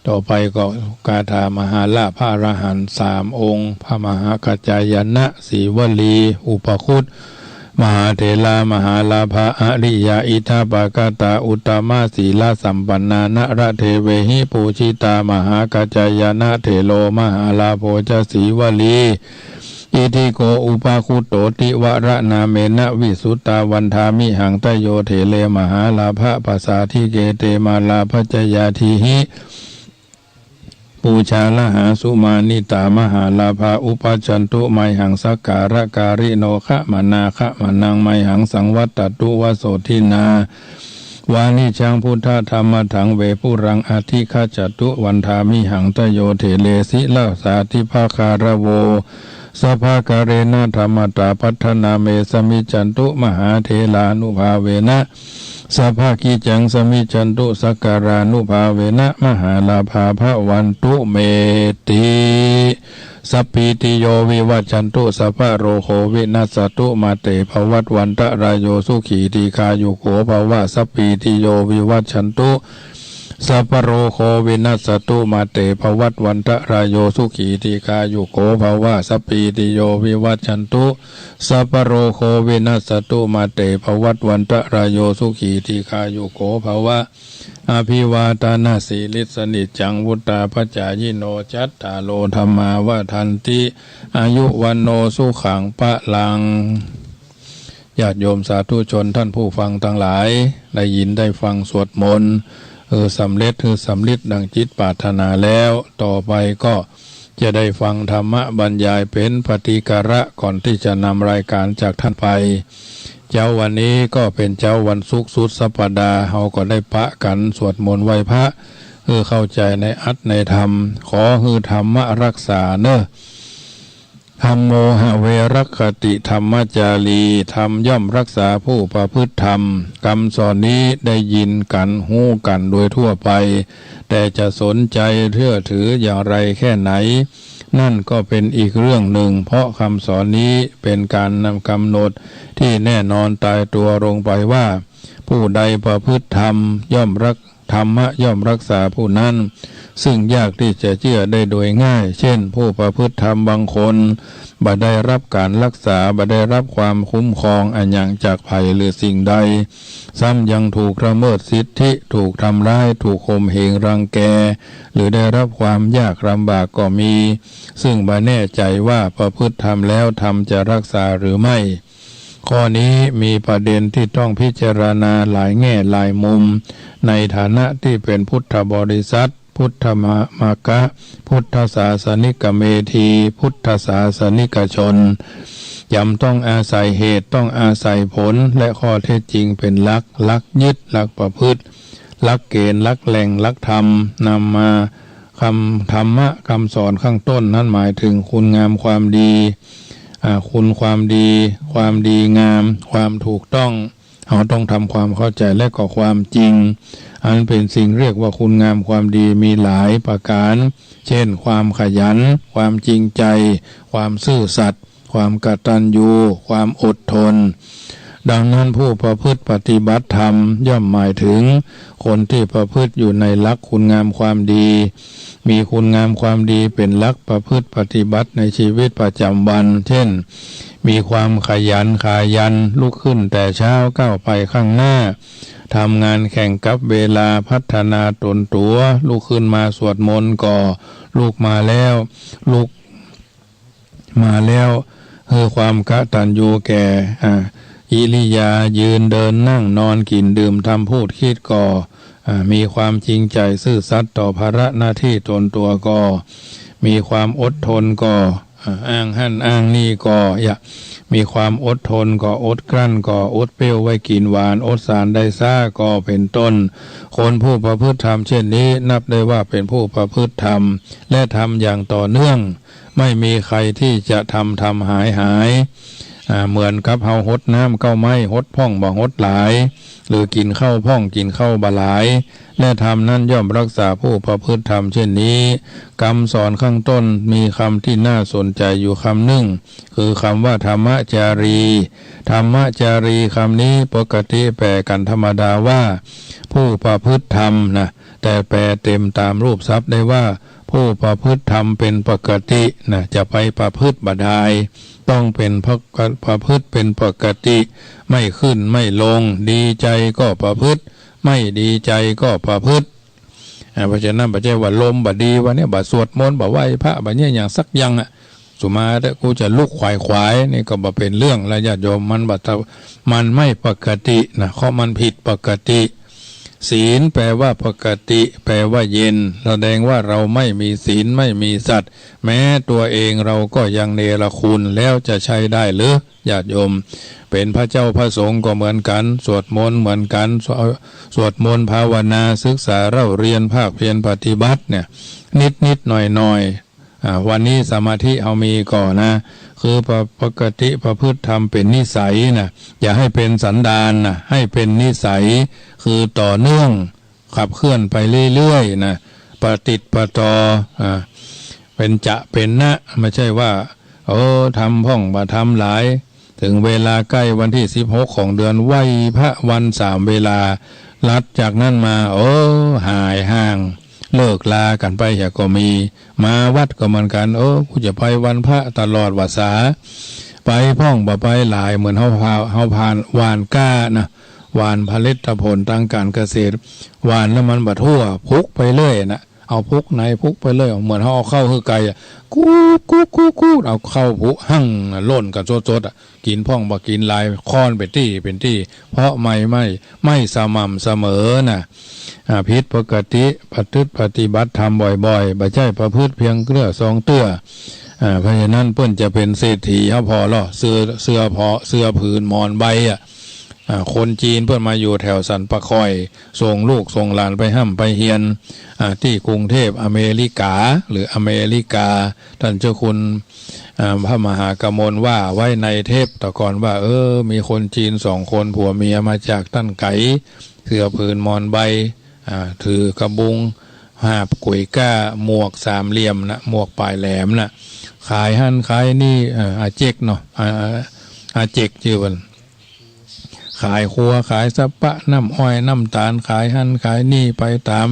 ต่อไปก็คาถามหาลาภพระอรหันต์สามองค์ พระมหากัจจายนะ สีวลี อุปคุต มหาเถรา มหาลาภา อริยา อิทธาปกตา อุตตมะสีลสัมปันนา นรเทเวหิ ปูจิตา มหากัจจายนะเถโร มหาลาโภจะ สีวลี อิทิโก อุปคุตโต ติวรนามเณ วิสุตตา วันทามิหัง ตโยเถเร มหาลาภะปสาทิเก เต มาลาภจยาทีหิ ปูชาลหาสุมานิตา มหาลาภา อุปัชชันตุ มัยหัง สักการะการิโน ขมนา ขมนัง มัยหัง สังวัตตตุ วโสทินา วานิจฉัง พุทธะธัมมะถัง เวภุรัง อธิคัจฉตุ วันทามิหัง ตโยเถเร สีลสา ทิภคารโว สัพพะกาเรณะ ธัมมตา ปัฏฐนาเม สมิจฉันตุ มหาเถรานุภาเวนะ สัพพะกิจจัง สมิจฉันตุ สักการานุภาเวนะ มหาลาภา ภวันตุ เมติ สัพพีติโย วิวัชชันตุ สัพพะโรโค วินัสสตุ มาเต ภวัตวันตะราโย สุขี ทีฆายุโก ภวะ สัพพีติโย วิวัชชันตุ สัพพะโรโค วินัสสตุ มาเต ภวัตวันตะราโย สุขี ทีฆายุโก ภวะ สัพพีติโย วิวัชชันตุ สัพพะโรโค วินัสสตุ มาเต ภวัตวันตะราโย สุขี ทีฆายุโก ภวะ อภิวาทานาสีลิสสะ นิจจัง วุฑฒาปจายิโน จัตตาโร ธัมมา วัฑฒันติ อายุ วัณโณ สุขัง พลัง ญาติโยมสาธุชนท่านผู้ฟังทั้งหลาย ได้ยินได้ฟังสวดมนต์ หื้อสำเร็จ หื้อสำลิดดังจิตปรารถนาแล้ว ต่อไปก็จะได้ฟังธรรมบรรยายเป๋นปฏิการะก่อนตี้จะนำรายก๋านจากท่านไป เจ๊าวันนี้ก็เป๋นเจ๊าวันศุกร์สุดสัปดาห์ เฮาก็ได้ปะกั๋นสวดมนต์ไหว้พระ หื้อเข้าใจ๋ในอัตถ์ในธรรม ขอหื้อธรรมะรักษาเน่อ ธัมโม หะเว รักขติ ธัมมาจารี ธรรมย่อมรักษาผู้ประพฤติธรรม กำสอนนี้ได้ยินกั๋น ฮู้กั๋นโดยทั่วไป แต่จะสนใจ๋เชื่อถืออย่างไรแค่ไหน นั่นก็เป๋นอีกเรื่องหนึ่ง เพราะคำสอนนี้เป๋นก๋านนำกำหนดตี้แน่นอนตายตัวลงไปว่า ผู้ใดประพฤติธรรมย่อมรัก ธรรมะย่อมรักษาผู้นั้น ซึ่งยากตี้จะเจื้อได้โดยง่าย เช่น ผู้ประพฤติธรรมบางคน บ่ได้รับก๋านรักษา บ่ได้รับความคุ้มครองอะหยังจากภัยหรือสิ่งใด ซ้ำยังถูกละเมิดสิทธิ ถูกทำร้าย ถูกข่มเหงรังแก หรือได้รับความยากลำบากก็มี ซึ่งบ่แน่ใจ๋ว่าประพฤติธรรมแล้วธรรมจะรักษาหรือไม่ ข้อนี้มีประเด็นตี้ต้องพิจารณาหลายแง่หลายมุม ในฐานะตี้เป๋นพุทธบริษัท พุทธมะ มะกะ พุทธศาสนิกเมธี พุทธศาสนิกชน จำต้องอาศัยเหตุ ต้องอาศัยผล และข้อเท็จจริงเป๋นหลัก หลักยึด หลักประพฤติ หลักเกณฑ์ หลักแหล่ง หลักธรรม นำมา คำธรรมะ คำสอนข้างต้นนั้นหมายถึงคุณงามความดี อ่า คุณความดี ความดีงาม ความถูกต้อง เฮาต้องทำความเข้าใจ๋และก็ความจริง อันเป๋นสิ่งเรียกว่าคุณงามความดีมีหลายประก๋าน เช่น ความขยัน ความจริงใจ๋ ความซื่อสัตย์ ความกตัญญู ความอดทน ดังนั้นผู้ประพฤติปฏิบัติธรรมย่อมหมายถึงคนตี้ประพฤติอยู่ในหลักคุณงามความดี มีคุณงามความดีเป๋นหลักประพฤติปฏิบัติในชีวิตประจำวัน เช่น มีความขยันขายัน ลุกขึ้นแต่เช้าก้าวไปข้างหน้า ทำงานแข่งกับเวลา พัฒนาต๋นตั๋ว ลุกขึ้นมาสวดมนต์ก็ลุกมาแล้ว ลุก มาแล้ว หื้อความกตัญญูแก่ อ่า อิริยา ยืน เดิน นั่ง นอน กิ๋น ดื่ม ทำ พูด คิด ก็ อ่า มีความจริงใจ๋ซื่อสัตย์ต่อภาระหน้าตี้ต๋นตั๋วก็ มีความอดทนก็ อ่า อ้างหั้นอ้างนี่ก็อย่า มีความอดทนก็อดกลั้น ก็อดเปรี้ยวไว้กิ๋นหวาน อดสารได้ซ้า ก็เป๋นต้น คนผู้ประพฤติธรรมเช่นนี้ นับได้ว่าเป๋นผู้ประพฤติธรรม และทำอย่างต่อเนื่อง ไม่มีใครที่จะทำธรรมหายหาย อ่า เหมือนกับเฮาหดน้ำเก๊าไม้ หดพ่องบ่หดหลาย หรือกิ๋นข้าวพ่องกิ๋นข้าวบ่หลาย และธรรมนั้นย่อมรักษาผู้ประพฤติธรรมเช่นนี้ กำสอนข้างต้นมีกำตี้น่าสนใจ๋อยู่กำนึ่ง คือกำว่าธรรมจารี ธรรมจารีกำนี้ปกติแปลกั๋นธรรมดาว่า ผู้ประพฤติธรรมนะ แต่แปลเต๋มต๋ามรูปศัพท์ได้ว่า ผู้ประพฤติธรรมเป๋นปกตินะ จะไปประพฤติบ่ดาย ต้องเป๋นประ ประพฤติเป๋นปกติ ไม่ขึ้นไม่ลง ดีใจ๋ก็ประพฤติ ไม่ดีใจ๋ก็ประพฤติ อ่า เพราะฉะนั้นบ่ใจ้ว่าลมบ่ดีวันนี้ บ่สวดมนต์ บ่ไหว้พระ บ่เยียะหยังสักอย่างอะ สุมาเต๊อะ กูจะลุกขวายๆ นี่ก็บ่เป๋นเรื่องละญาติโยม มันบ่ มันไม่ปกตินะ เพราะมันผิดปกติ ศีลแปลว่าปกติ แปลว่าเย็น แสดงว่าเราไม่มีศีล ไม่มีสัตย์ แม้ตัวเองเราก็ยังเนรคุณ แล้วจะใช้ได้หรือ ญาติโยม เป๋นพระเจ้าพระสงฆ์ก็เหมือนกั๋น สวดมนต์เหมือนกั๋น สว- สวดมนต์ภาวนา ศึกษาเล่าเรียน ภาคเพียรปฏิบัติเนี่ย นิดๆ หน่อยๆ อ่า วันนี้สมาธิเฮามีก่อนะ คือปก- ปกติประพฤติธรรมเป๋นนิสัยนะ อย่าหื้อเป๋นสันดานนะ หื้อเป๋นนิสัย คือต่อเนื่อง ขับเคลื่อนไปเรื่อยๆ นะ ประติดประต่อ อ่า เป๋นจะเป๋นนะ ไม่ใช่ว่า เออ ทำพ่องบ่ทำหลาย เถิงเวลาใก้วันตี้สิบหกของเดือน ไหว้พระวันสามเวลา หลังจากนั้นมา โอ้ หายห่าง เลิกลากั๋นไปเหียก็มี มาวัดก็เหมือนกั๋น เออ กูจะไปวันพระตลอดว่าสา ไปพ่องบ่ไปหลาย เหมือนเฮาพา เฮาผ่านหว่านกล้านะ หว่านผลิตผลตางก๋านเกษตร หว่านแล้วมันบ่ทั่ว ผุไปเรื่อยนะ เอาผุไหนผุไปเรื่อย เหมือนเฮาเอาข้าวหื้อไก่อะ กู๊ด กู๊ด กู๊ด กู๊ด เอาข้าวผุหั่ง ล่นกั๋นสดๆ อะ กิ๋นพ่องบ่กิ๋นหลาย ค่อนเป๋นตี้เป๋นตี้ เพราะไม่ ไม่ ไม่สม่ำเสมอนะ อ่า ผิดปกติ ประพฤติปฏิบัติธรรมบ่อยๆ บ่ใจ้ประพฤติเพียงเตื้อสองเตื้อ อ่า เพราะฉะนั้นเปิ้นจะเป๋นเศรษฐีเฮาผ่อลอ เสื่อ เสื่อผ่อ เสื่อผืนหมอนใบอะ อ่า คนจีนเปิ้นมาอยู่แถวสันป่าคอย ส่งลูกส่งหลานไปฮ่ำไปเฮียน อ่า ตี้กรุงเทพฯ อเมริกา หรืออเมริกา ต้านเจ้าคุณ อ่า พระมหากมลว่าไว้ในเทปแต่ก่อนว่า เออ มีคนจีนสองคนผัวเมียมาจากต้านไก๋ เสื่อผืนหมอนใบ อ่า ถือกระบุง หาบก๋วยก้า หมวกสามเหลี่ยมนะ หมวกป๋ายแหลมนะ ขายหั้นขายนี่ เอ่อ อาเจ๊กเนาะ อ่า อาเจ๊กจื้อเปิ้น ขายขั่ว ขายสะปะ น้ำอ้อย น้ำต๋าล ขายหั้นขายนี่ไปต๋าม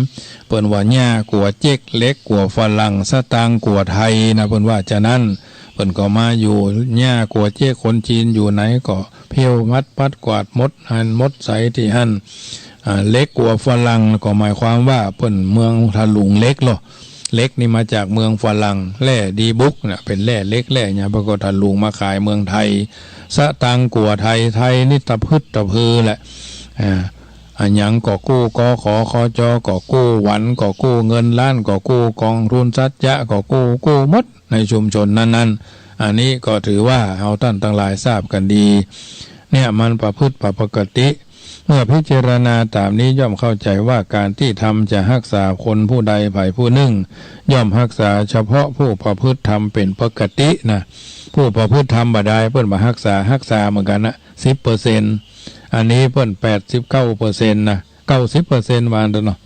เปิ้นว่าหญ้ากั๋วเจ๊ก เหล็กกั๋วฝรั่ง สตางค์กั๋วไทยนะ เปิ้นว่าจานั้น เปิ้นก็มาอยู่ หญ้ากั๋วเจ๊ก คนจีนอยู่ไหนก็เผี้ยวมัดปัดกวาดหมดหั้นหมดใสตี้หั้น อ่า เหล็กกั๋วฝรั่งก็หมายความว่าเปิ้นเมืองถลุงเหล็กลอ เหล็กนี่มาจากเมืองฝรั่ง แร่ดีบุกนะ เป๋นแร่เหล็กแร่หยัง เปิ้นก็ถลุงมาขายเมืองไทย สตางค์กั๋วไทย ไทยนี่ตะพึดตะพือแหละ อ่า อะหยังก็กู้ กข คจ ก็กู้ หวันก็กู้ เงินล้านก็กู้ กองทุนสัจจะก็กู้ กู้หมดในชุมชนนั้นๆ อันนี้ก็ถือว่าเฮาต้านตังหลายทราบกั๋นดี เนี่ยมันประพฤติผิดปกติ เมื่อพิจารณาต๋ามนี้ย่อมเข้าใจ๋ว่าก๋านตี้ธรรมจะฮักษาคนผู้ใดใผผู้นึ่ง ย่อมฮักษาเฉพาะผู้ประพฤติธรรมเป๋นปกตินะ ผู้ประพฤติธรรมบ่ดายเปิ้นบ่ฮักษา ฮักษาเหมือนกั๋นนะ สิบเปอร์เซ็นต์ อันนี้เปิ้นแปดสิบเก้าเปอร์เซ็นต์นะ เก้าสิบเปอร์เซ็นต์ ว่าอั้นเถาะเนาะ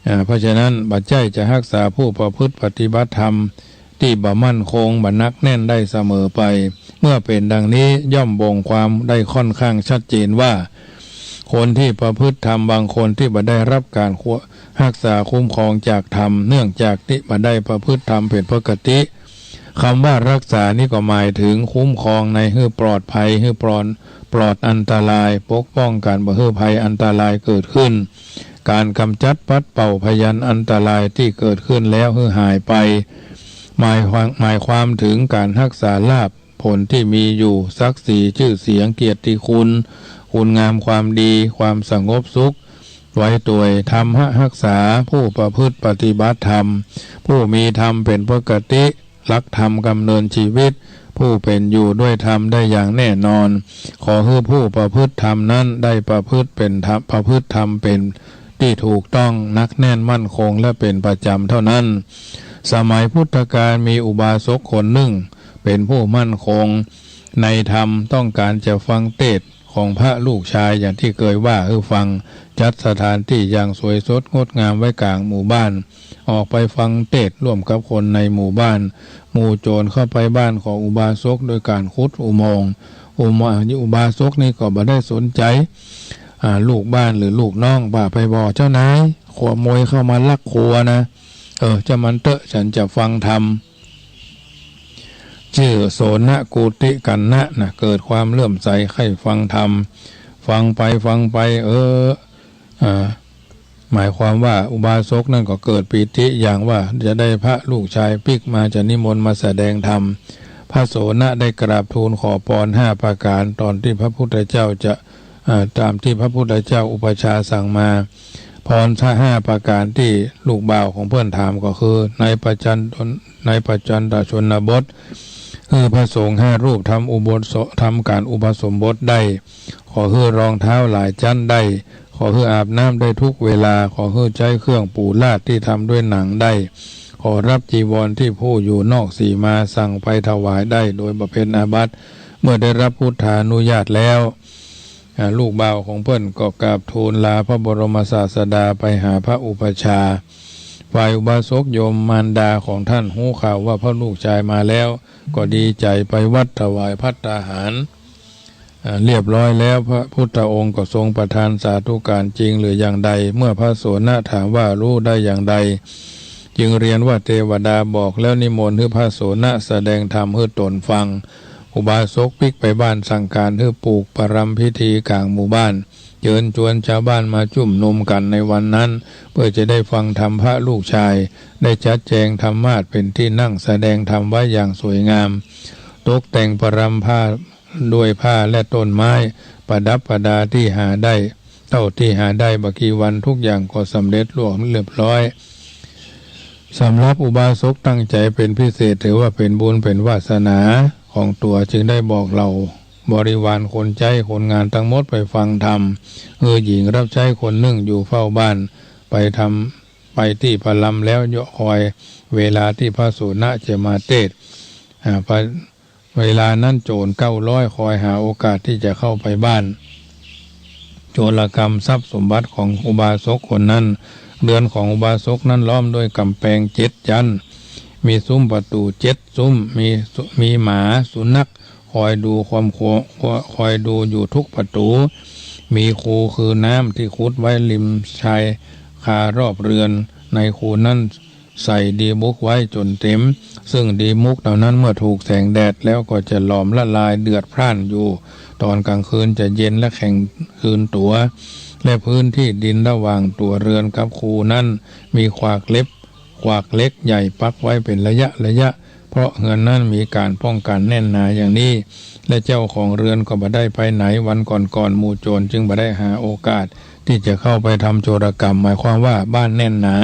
อ่า เพราะฉะนั้นบ่ใจ้จะฮักษาผู้ประพฤติปฏิบัติธรรมตี้บ่มั่นคง บ่หนักแน่นได้เสมอไป เมื่อเป๋นดังนี้ย่อมบ่งความได้ค่อนข้างชัดเจนว่า คนตี้ประพฤติธรรมบางคนตี้บ่ได้ฮับก๋านฮักษาคุ้มครองจากธรรม เนื่องจากตี้บ่ได้ประพฤติธรรมเป๋นปกติ กำว่าฮักษานี้ก็หมายเถิงคุ้มครองในหื้อปลอดภัย หื้อปลอด ปลอดอันตราย ปกป้องกั๋นบ่หื้อภัยอันตรายเกิดขึ้น ก๋านก๋ำจัดปัดเป่าพยันอันตรายตี้เกิดขึ้นแล้วหื้อหายไป หมายความ หมายความเถิงก๋านฮักษาลาภผลตี้มีอยู่ ศักดิ์ศรี จื้อเสียง เกียรติคุณ คุณงามความดี ความสงบสุข ไว้ตวยธรรมฮักษา ผู้ประพฤติปฏิบัติธรรม ผู้มีธรรมเป๋นปกติ หลักธรรมดำเนินชีวิต ผู้เป๋นอยู่ด้วยธรรมได้อย่างแน่นอน ขอหื้อผู้ประพฤติธรรมนั้นได้ประพฤติเป๋นธรรม ประพฤติธรรมเป๋นตี้ถูกต้อง หนักแน่นมั่นคง และเป๋นประจ๋ำเต้านั้น สมัยพุทธกาลมีอุบาสกคนนึ่ง เป๋นผู้มั่นคงในธรรม ต้องก๋านจะฟังเตสน์ของพระลูกชาย อย่างตี้เกยว่าหื้อฟัง จัดสถานตี้อย่างสวยสดงดงามไว้ก๋างหมู่บ้าน ออกไปฟังเตสน์ร่วมกับคนในหมู่บ้าน หมู่โจ๋รเข้าไปบ้านของอุบาสกโดยก๋านขุดอุโมงค์ อุโมงค์ อุบาสกนี่ก็บ่ได้สนใจ๋ อ่า ลูกบ้านหรือลูกน้อง บ่าไปบ่า เจ้านาย ขโมยเข้ามาลักครัวนะ เออ จ้างมันเต๊อะ ฉันจะฟังธรรม จื้อโสณกุติกัณณะนะ เกิดความเลื่อมใสใค่ฟังธรรม ฟังไปฟังไป เออ อ่า หมายความว่าอุบาสกนั้นก็เกิดปีติอย่างว่าจะได้พระลูกชายปิ๊กมาจะนิมนต์มาแสดงธรรม พระโสณะได้กราบทูลขอปอนห้าประก๋าน ต๋อนตี้พระพุทธเจ้าจะ อ่า ต๋ามตี้พระพุทธเจ้าอุปัชฌาย์สั่งมา ปอนห้าประก๋านตี้ลูกบ่าวของเปิ้นถามก็คือ ในประจัน ในประจันตชนบท คือพระสงฆ์ห้ารูปทำอุโบสถ ทำก๋านอุปสมบทได้ ขอหื้อรองเท้าหลายจั๊นได้ ขอหื้ออาบน้ำได้ทุกเวลา ขอหื้อใจ๊เครื่องปูลาดตี้ทำด้วยหนังได้ ขอรับจีวรตี้ผู้อยู่นอกสีมา สั่งไปถวายได้โดยบ่เป๋นอาบัติ เมื่อได้รับพุทธานุญาตแล้ว อ่า ลูกบ่าวของเปิ้นก็กราบทูลลาพระบรมศาสดาไปหาพระอุปัชฌาย์ ฝ่ายอุบาสกโยมมารดาของต้านฮู้ข่าวว่าพระลูกชายมาแล้ว ก็ดีใจ๋ไปวัดถวายภัตตาหาร อ่า เรียบร้อยแล้ว พระพุทธองค์ก็ทรงประทานสาธุการจริงหรืออย่างใด เมื่อพระโสณะถามว่ารู้ได้อย่างใด จึงเรียนว่าเตวดาบอกแล้วนิมนต์หื้อพระโสณะแสดงธรรมหื้อต๋นฟัง อุบาสกปิ๊กไปบ้านสั่งก๋านหื้อปลูกประรำพิธีก๋างหมู่บ้าน เจิญจวนจาวบ้านมาจุมนุมกั๋นในวันนั้น เปื้อจะได้ฟังธรรมพระลูกชาย ได้จัดแจงธรรมาสน์เป๋นตี้นั่งแสดงธรรมไว้อย่างสวยงาม ตกแต่งประรำผ้า ด้วยผ้าและต้นไม้ ประดับประดาตี้หาได้ เต้าตี้หาได้บ่กี่วัน ทุกอย่างก็สำเร็จล่วงเรียบร้อย สำหรับอุบาสกตั้งใจ๋เป๋นพิเศษ ถือว่าเป๋นบุญเป๋นวาสนาของตั๋ว จึงได้บอกเหล่าบริวารคนใจ๊คนงานตังหมดไปฟังธรรม หื้อหญิงรับใจ๊คนนึ่งอยู่เฝ้าบ้าน ไปทำ ไปตี้ประรำแล้วเยียะคอยเวลาตี้พระโสณะจะมาเตสน์ อ่า พระ เวลานั้นโจ๋รเก้าร้อยคอยหาโอกาสตี้จะเข้าไปบ้าน โจรกรรมทรัพย์สมบัติของอุบาสกคนนั้น เรือนของอุบาสกนั้นล้อมด้วยก๋ำแปงเจ็ดจั๊น มีซุ้มประตู๋เจ็ดซุ้ม มีสุ- มีหมาสุนัขคอยดูความครัว- คอยดูอยู่ทุกประตู๋ มีคูคือน้ำตี้ขุดไว้ริมชายคารอบเรือน ในคูนั้น ใส่ดีบุกไว้จ๋นเต๋ม ซึ่งดีบุกเหล่านั้นเมื่อถูกแสงแดดแล้วก็จะหลอมละลายเดือดพร่านอยู่ ต๋อนก๋างคืนจะเย็นและแข็งคืนตั๋ว และพื้นตี้ดินระหว่างตั๋วเรือนกับคูนั้น มีขวากเหล็ก ขวากเหล็กใหญ่ปักไว้เป๋นระยะระยะ เพราะเฮือนนั้นมีก๋านป้องกั๋นแน่นหนาอย่างนี้ และเจ้าของเรือนก็บ่ได้ไปไหน วันก่อนๆ หมู่โจ๋รจึงบ่ได้หาโอกาส ตี้จะเข้าไปทำโจรกรรม หมายความว่าบ้านแน่นหนา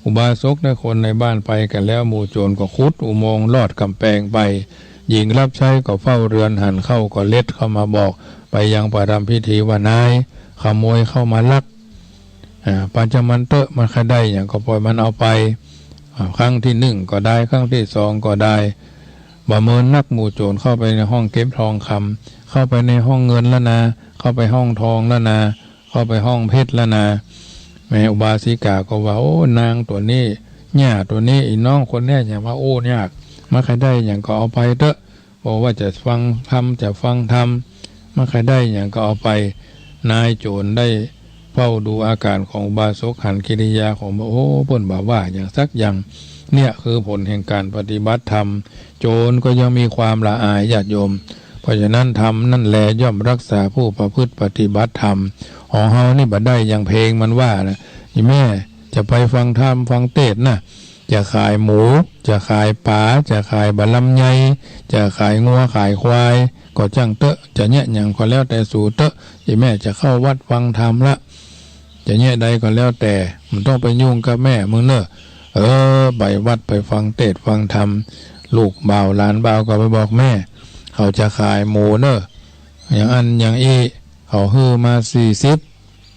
อุบาสกและคนในบ้านไปกั๋นแล้ว หมู่โจ๋รก็ขุดอุโมงค์ลอดก๋ำแปงไป หญิงรับใจ๊ก็เฝ้าเรือน หันเข้าก็เล็ดเข้ามาบอกไปยังประรำพิธีว่า นาย ขโมยเข้ามาลัก อ่า ปล่อยจ้างมันเต๊อะ มันใค่ได้หยังก็ปล่อยมันเอาไป อ่า ครั้งตี้นึ่งก็ได้ ครั้งตี้สองก็ได้ บ่าเมินนัก หมู่โจ๋รเข้าไปในห้องเก็บทองคำ เข้าไปในห้องเงินแล้วนา เข้าไปห้องทองแล้วนา เข้าไปห้องเพชรแล้วนา แม่อุบาสิกาก็ว่า โอ้ นางตั๋วนี้ หญ้าตั๋วนี้ อี่น้องคนเนี้ย หยังมาอู้ยาก มันใค่ได้หยังก็เอาไปเต๊อะ บ่ว่าจะฟังธรรม จะฟังธรรม มันใค่ได้หยังก็เอาไป นายโจ๋รได้เฝ้าดูอาก๋านของอุบาสก หันกิริยาของ โอ้ เปิ้นบ่าว่าหยังสักอย่าง เนี่ยคือผลแห่งก๋านปฏิบัติธรรม โจ๋รก็ยังมีความละอาย ญาติโยม เพราะฉะนั้นธรรมนั่นแลย่อมรักษาผู้ประพฤติปฏิบัติธรรม ของเฮานี่บ่ได้อย่างเพลงมันว่านะ อี่แม่จะไปฟังธรรมฟังเตสน์นะ จะขายหมู จะขายป๋า จะขายบ่าลำไย จะขายงัวขายควาย ก็จ้างเต๊อะ จะเยียะหยังก็แล้วแต่สูเต๊อะ อี่แม่จะเข้าวัดฟังธรรมละ จะเยียะใดก็แล้วแต่ บ่ต้องไปยุ่งกับแม่มึงเน่อ เออ ไปวัดไปฟังเตสน์ฟังธรรม ลูกบ่าวหลานบ่าวก็ไปบอกแม่ เขาจะขายหมูเน่อ อย่างอั้นอย่างอี้ เขาหื้อมาสี่สิบ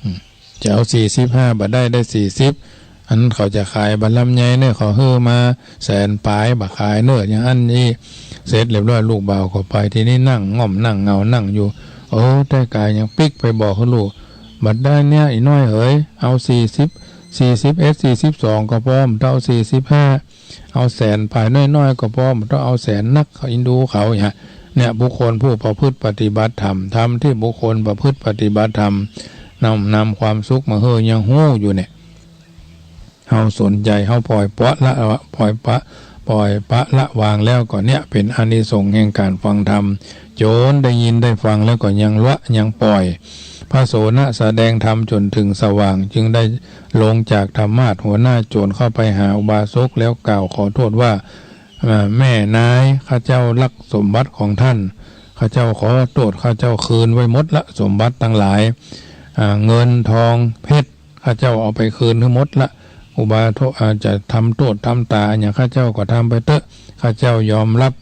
อืม จะเอาสี่สิบห้า บ่ได้ได้สี่สิบ อันเขาจะขายบ่ลำใหญ่เน่อ เขาหื้อมาแสนป๋าย บ่ขายเน่อ อย่างอั้นอี้ เสร็จเรียบร้อย ลูกบ่าวก็ไป ทีนี้นั่งง่อมนั่งเหงานั่งอยู่ เออ แต่กายยังปิ๊กไปบอกลูก บ่ได้เนี่ย อี่น้อยเหย เอาสี่สิบ สี่สิบเอ็ด สี่สิบสอง ก็ปอ บ่ต้องเอาสี่สิบห้า เอาแสนป๋ายน้อยๆ ก็ปอ บ่ต้องเอาแสนนัก เขาอินดูเขาเนี่ย เนี่ย บุคคลผู้ประพฤติปฏิบัติธรรม ธรรมที่บุคคลประพฤติปฏิบัติธรรม นำ นำความสุขมาหื้อยังฮู้อยู่เนี่ย เฮาสนใจ๋ เฮาปล่อยปละละ ปล่อยปะ ปล่อยปะละวางแล้วก็เนี่ย เป๋นอานิสงส์แห่งก๋านฟังธรรม โจรได้ยินได้ฟังแล้วก็ยังละยังปล่อย พระโสณะแสดงธรรมจ๋นเถิงสว่าง จึงได้ลงจากธรรมาสน์ หัวหน้าโจรเข้าไปหาอุบาสกแล้วกล่าวขอโต้ษว่า อ่า แม่นาย ข้าเจ้าลักสมบัติของต้าน ข้าเจ้าขอโต้ษ ข้าเจ้าคืนไว้หมดละ สมบัติตังหลาย อ่า เงินทองเพชร ข้าเจ้าเอาไปคืนหื้อหมดละ อุบาสก อ่า จะทำโต้ษทำต๋าอะหยัง ข้าเจ้าก็ทำไปเต๊อะ ข้าเจ้ายอมรับ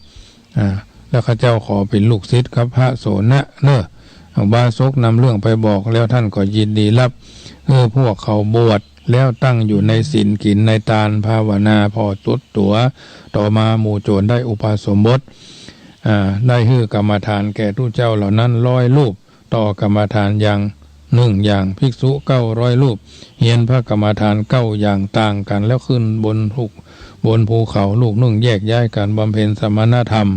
อ่า แล้วข้าเจ้าขอเป๋นลูกศิษย์กับพระโสณะเน่อ อุบาสกนำเรื่องไปบอกแล้ว ต้านก็ยินดีรับ เออ พวกเขาบวชแล้วตั้งอยู่ในศีล กิ๋นในตาน ภาวนาผ่อสุดตั๋ว ต่อมาหมู่โจรได้อุปสมบท อ่า ได้หื้อกรรมฐานแก่ตุ๊เจ้าเหล่านั้นร้อยรูป ต่อกรรมฐานอย่างนึ่งอย่าง ภิกษุเก้าร้อยรูป เฮียนพระกรรมฐานเก้าอย่างต่างกั๋น แล้วขึ้นบนภู บนภูเขาลูกนึ่ง แยกย้ายกั๋นบำเพ็ญสมณธรรม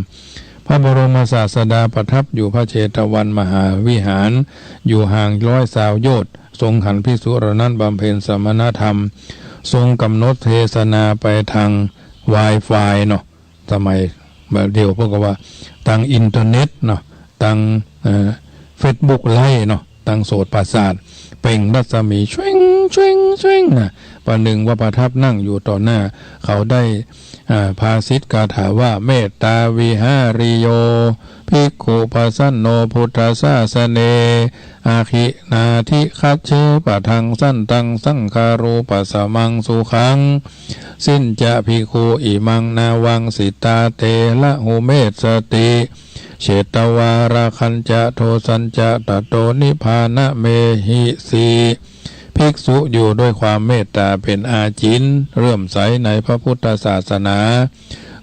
พระบรมศาสดาประทับอยู่พระเชตวันมหาวิหาร อยู่ห่างร้อยซาวโยชน์ ทรงหันภิกษุเหล่านั้นบำเพ็ญสมณธรรม ทรงกำหนดเทศนาไปตางไวฟายเนาะ สมัยบ่าเดี่ยวเปิ้นก็ว่าตางอินเทอร์เน็ตเนาะ ตาง เอ่อ เฟซบุ๊กไลฟ์เนาะ ตางโสตประสาท เปล่งรัศมี เชว้ง เชว้ง เชว้ง นะ ประหนึ่งว่าประทับนั่งอยู่ต่อหน้า เขาได้ อ่า ภาษิตคาถาว่า เมตตาวิหาริโย ภิกขุปสันโน พุทธศาสเน อาคินาทิคัจเฉปะทัง สันตัง สังคารูปสมังสุขัง สิญจะภิกขุ อิมัง นาวัง สิตาเต ละหุเมสติ เชตวา ราคัญจะ โทสัญจะ ตะโต นิพพานะเมหิสี ภิกษุอยู่ด้วยความเมตต๋าเป๋นอาจิณ เลื่อมใสในพระพุทธศาสนา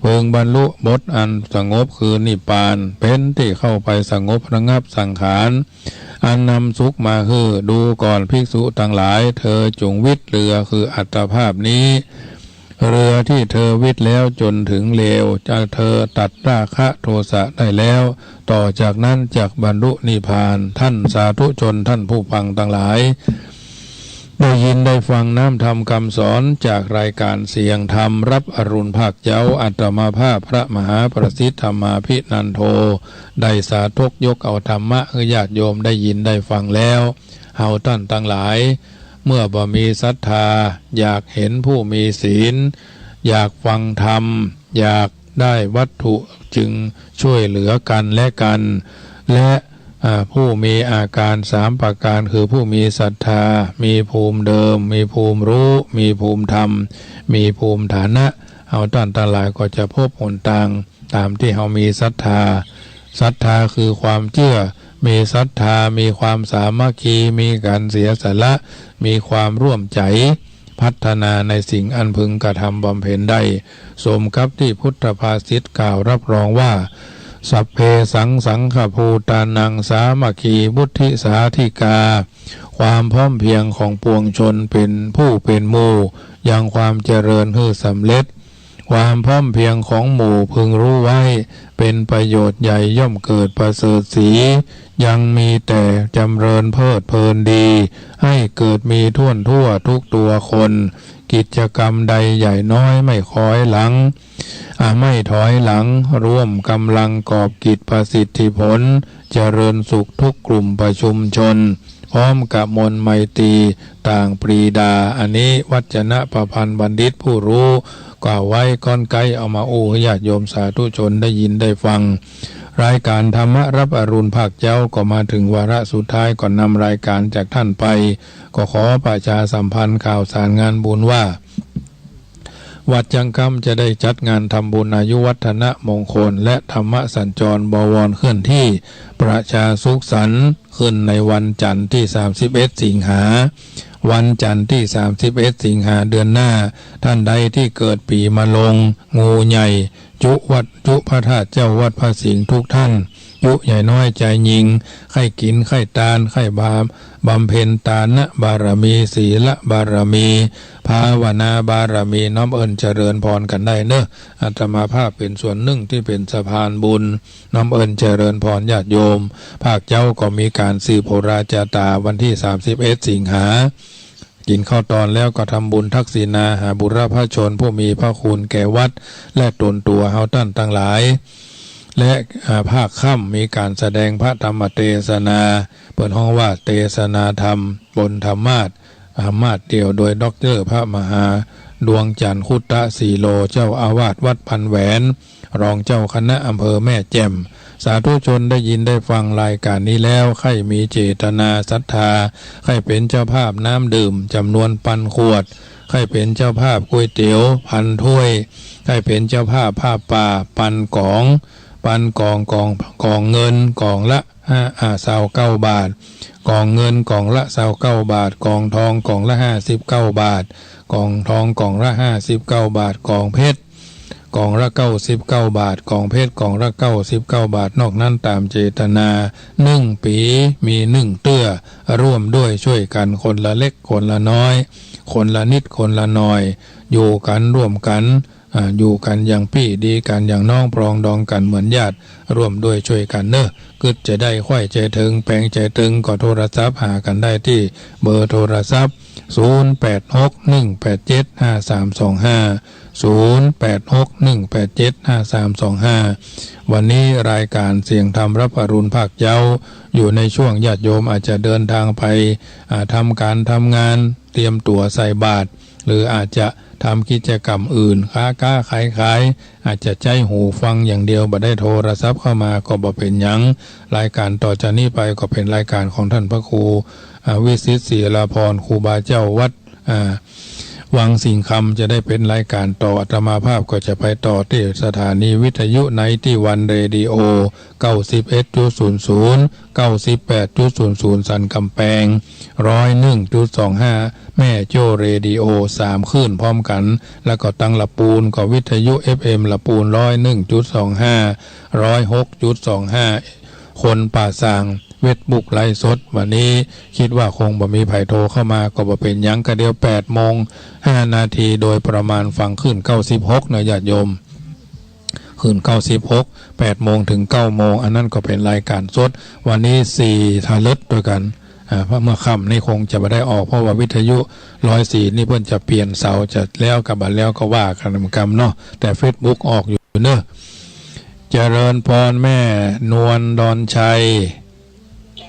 พึงบรรลุบทอันสงบคือนิพพาน เป๋นตี้เข้าไปสงบระงับสังขาร อันนำสุขมาหื้อ ดูก่อนภิกษุตังหลาย เธอจุ่งวิดเรือคืออัตตภาพนี้ เรือที่เธอวิดแล้วจ๋นเถิงเลว จะเธอตัดราคะโทสะได้แล้ว ต่อจากนั้นจักบรรลุนิพพาน ต้านสาธุชน ต้านผู้ฟังตังหลาย ได้ยินได้ฟังน้ำธรรมกำสอนจากรายก๋านเสียงธรรม ฮับอรุณภาคเจ๊า อาตมาภาพพระมหาประสิทธิ์ธรรมาภินันโท ได้สาธกยกเอาธรรมะหื้อญาติโยมได้ยินได้ฟังแล้ว เฮาต้านตังหลาย เมื่อบ่มีศรัทธา อยากเห็นผู้มีศีล อยากฟังธรรม อยากได้วัตถุ จึงช่วยเหลือกั๋นและกั๋น และ อ่า ผู้มีอาก๋านสามประก๋าน คือผู้มีศรัทธา มีภูมิเดิม มีภูมิฮู้ มีภูมิธรรม มีภูมิฐานะ เฮาต้านตังหลายก็จะพบหนตางต๋ามตี้เฮามีศรัทธา ศรัทธาคือความเจื้อ มีศรัทธา มีความสามัคคี มีก๋านเสียสละ มีความร่วมใจ๋ พัฒนาในสิ่งอันพึงกระทำบำเพ็ญได้ สมกับตี้พุทธภาษิตกล่าวฮับรองว่า สัพเพสัง สังฆภูตานัง สามัคคี วุฒิสาธิกา ความพร้อมเพียงของปวงชนเป๋นผู้เป๋นหมู่ ยังความเจริญหื้อสำเร็จ ความพร้อมเพียงของหมู่พึงรู้ไว้ เป๋นประโยชน์ใหญ่ย่อมเกิดประเสริฐสี ยังมีแต่จำเริญเพลิดเพลินดี ให้เกิดมีถ้วนทั่วทุกตัวคน กิจกรรมใดใหญ่น้อยไม่คอยหลัง อ่า ไม่ถอยหลัง ร่วมกำลังกอบกิจประสิทธิผล เจริญสุขทุกกลุ่มประชุมชน พร้อมกับมนต์ไมตรีต่างปรีดา อันนี้วัจนะประพันธ์บัณฑิตผู้รู้กล่าวไว้ ก้อนไก๊เอามาอู้หื้อญาติโยมสาธุชนได้ยินได้ฟัง รายก๋านธรรมะฮับอรุณภาคเจ๊าก็มาเถิงวาระสุดท้าย ก่อนนำรายก๋านจากต้านไป ก็ขอประชาสัมพันธ์ข่าวสารงานบุญว่า วัดจั๊งกำจะได้จัดงานทำบุญอายุวัฒนมงคลและธรรมสัญจรบวรเคลื่อนที่ประชาสุขสันต์ขึ้นในวันจันทร์ตี้ สามสิบเอ็ด สิงหา วันจันทร์ตี้ สามสิบเอ็ด สิงหาเดือนหน้า ท่านใดตี้เกิดปี๋มะโรง งูใหญ่ จุวัด จุพระธาตุเจ้าวัดพระสิงห์ทุกท่าน จุใหญ่น้อยจายญิง ใค่กิ๋นใค่ตาน ใค่บำ บำเพ็ญตานบารมี ศีลบารมี ภาวนาบารมี น้อมเอิญเจริญพรกั๋นได้เนาะ อาตมาภาพเป๋นส่วนนึ่งตี้เป๋นสะพานบุญ น้อมเอิญเจริญพรญาติโยม ภาคเจ๊าก็มีก๋านสืบโหราจาต๋าวันตี้ สามสิบเอ็ด สิงหา กิ๋นข้าวตอนแล้วก็ทำบุญทักษิณาหาบุรพชนผู้มีพระคุณแก่วัดและต๋นตั๋วเฮาต้านตังหลาย และ อ่า ภาคค่ำมีก๋านแสดงพระธรรมเตสนา เปิ้นฮ้องว่าเตสนาธรรมบนธรรมาสน์ ธรรมาสน์เดี่ยวโดยด็อกเตอร์พระมหาดวงจันทร์ คุตตะสีโล เจ้าอาวาสวัดปันแหวน รองเจ้าคณะอำเภอแม่แจ่ม สาธุชนได้ยินได้ฟังรายก๋านนี้แล้ว ใค่มีเจตนาศรัทธา ใค่เป๋นเจ้าภาพน้ำดื่มจ๋ำนวนปันขวด ใค่เป๋นเจ้าภาพก๋วยเตี๋ยวปันถ้วย ใค่เป๋นเจ้าภาพผ้าป่าปันก๋อง ปันก๋อง ก๋อง ก๋องเงินก๋องละห้า อ่า ซาวเก้าบาท ก๋องเงินก๋องละซาวเก้าบาท ก๋องทองก๋องละห้าสิบเก้าบาท ก๋องทองก๋องละห้าสิบเก้าบาท ก๋องเพชร ก๋องละเก้าสิบเก้าบาท ก๋องเพชรก๋องละเก้าสิบเก้าบาท นอกนั้นต๋ามเจตนา นึ่งปี๋มีนึ่งเตื้อ ร่วมด้วยช่วยกั๋น คนละเล็กคนละน้อย คนละนิดคนละหน่อย อยู่กั๋นร่วมกั๋น อ่า อยู่กั๋นอย่างปี้ดีกั๋นอย่างน้อง ปรองดองกั๋นเหมือนญาติ ร่วมด้วยช่วยกั๋นเนาะ กึ๊ดจะได้ใค่ใจ๋เถิง แปงใจ๋ตึง ก็โทรศัพท์หากั๋นได้ตี้เบอร์โทรศัพท์ ศูนย์แปดหกหนึ่งแปดเจ็ดห้าสามสองห้า ศูนย์แปดหกหนึ่งแปดเจ็ดห้าสามสองห้า วันนี้รายก๋านเสียงธรรมรับอรุณภาคเจ๊า อยู่ในช่วงญาติโยมอาจจะเดินทางไป อ่า ทำก๋านทำงาน เตรียมตั๋วใส่บาตร หรืออาจจะทำกิจกรรมอื่น ค้า ค้าขายขาย อาจจะใจ๊หูฟังอย่างเดียว บ่ได้โทรศัพท์เข้ามาก็บ่เป๋นหยัง รายก๋านต่อจากนี้ไปก็เป๋นรายก๋านของต้านพระครู อ่า วิสิทธิ์ศิลาภรณ์ ครูบาเจ้าวัด อ่า วังสิงห์คำ จะได้เป๋นรายก๋านต่อ อาตมาภาพก็จะไปต่อตี้สถานีวิทยุไนตี้วันเรดิโอ เก้าสิบเอ็ดจุดศูนย์ศูนย์ เก้าสิบแปดจุดศูนย์ศูนย์ สันก๋ำแปง ร้อยหนึ่งจุดสองห้า แม่โจ้เรดิโอ สามคลื่นพร้อมกั๋น แล้วก็ตังละปูนก็วิทยุเอฟเอ็มละปูน ร้อยหนึ่งจุดสองห้า ร้อยหกจุดสองห้า คนป่าซาง เฟซบุ๊กไลฟ์สด วันนี้กึ๊ดว่าคงบ่มีใผโทรเข้ามา ก็บ่เป๋นหยัง ก็เดี๋ยวแปดโมงห้านาทีโดยประมาณ ฟังคลื่นเก้าสิบหกเนาะญาติโยม คลื่นเก้าสิบหก แปดโมงเถิงเก้าโมง อันนั้นก็เป๋นรายก๋านสด วันนี้สี่ทะเลิดด้วยกั๋น อ่า เพราะเมื่อค่ำนี้คงจะบ่ได้ออก เพราะว่าวิทยุร้อยสี่นี่เปิ้นจะเปลี่ยนเสา จะแล้วกับบ่แล้วก็ว่ากั๋นเหมือนกั๋นเนาะ แต่เฟซบุ๊กออกอยู่เนาะ เจริญพรแม่นวลดอนชัย เจ้า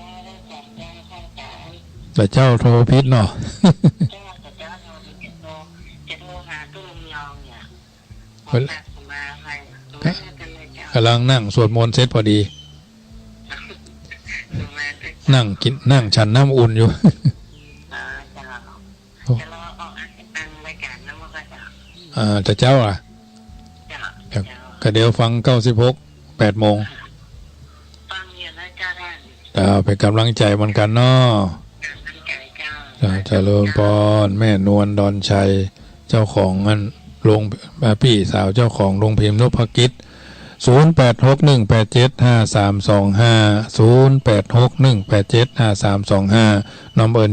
แต่เจ้าโทรผิดเนาะ เจ้า แต่เจ้าโทรผิด เจ็ดโมง เจ็ดโมงหาตู้ลุงยองเนี่ย เวลา ผมมาใคร ผมไม่ได้เป็นเลยเจ้า ก๋ำลังนั่งสวดมนต์เสร็จพอดี ผมมาเป็น นั่งกิ๋น นั่งฉันน้ำอุ่นอยู่ อ่า เจ้า โอ้ จะรอออกอากาศทางรายก๋านนะว่าก็จะ อ่า แต่เจ้าอะ เจ้า ครับ เจ้า ก็เดี๋ยวฟังเก้าสิบหก แปดโมง ฟังอยู่นะเจ้าท่าน เจ้า เป๋นก๋ำลังใจ๋เหมือนกั๋นเนาะ ก๋ำลังใจ๋เจ้า เจ้า เจริญพร แม่นวลดอนชัย เจ้าของอันโรง อ่า ปี้สาวเจ้าของโรงพิมพ์นพกิจ ศูนย์แปดหกหนึ่งแปดเจ็ดห้าสามสองห้า ศูนย์แปดหกหนึ่งแปดเจ็ดห้าสามสองห้า น้อมเอิญ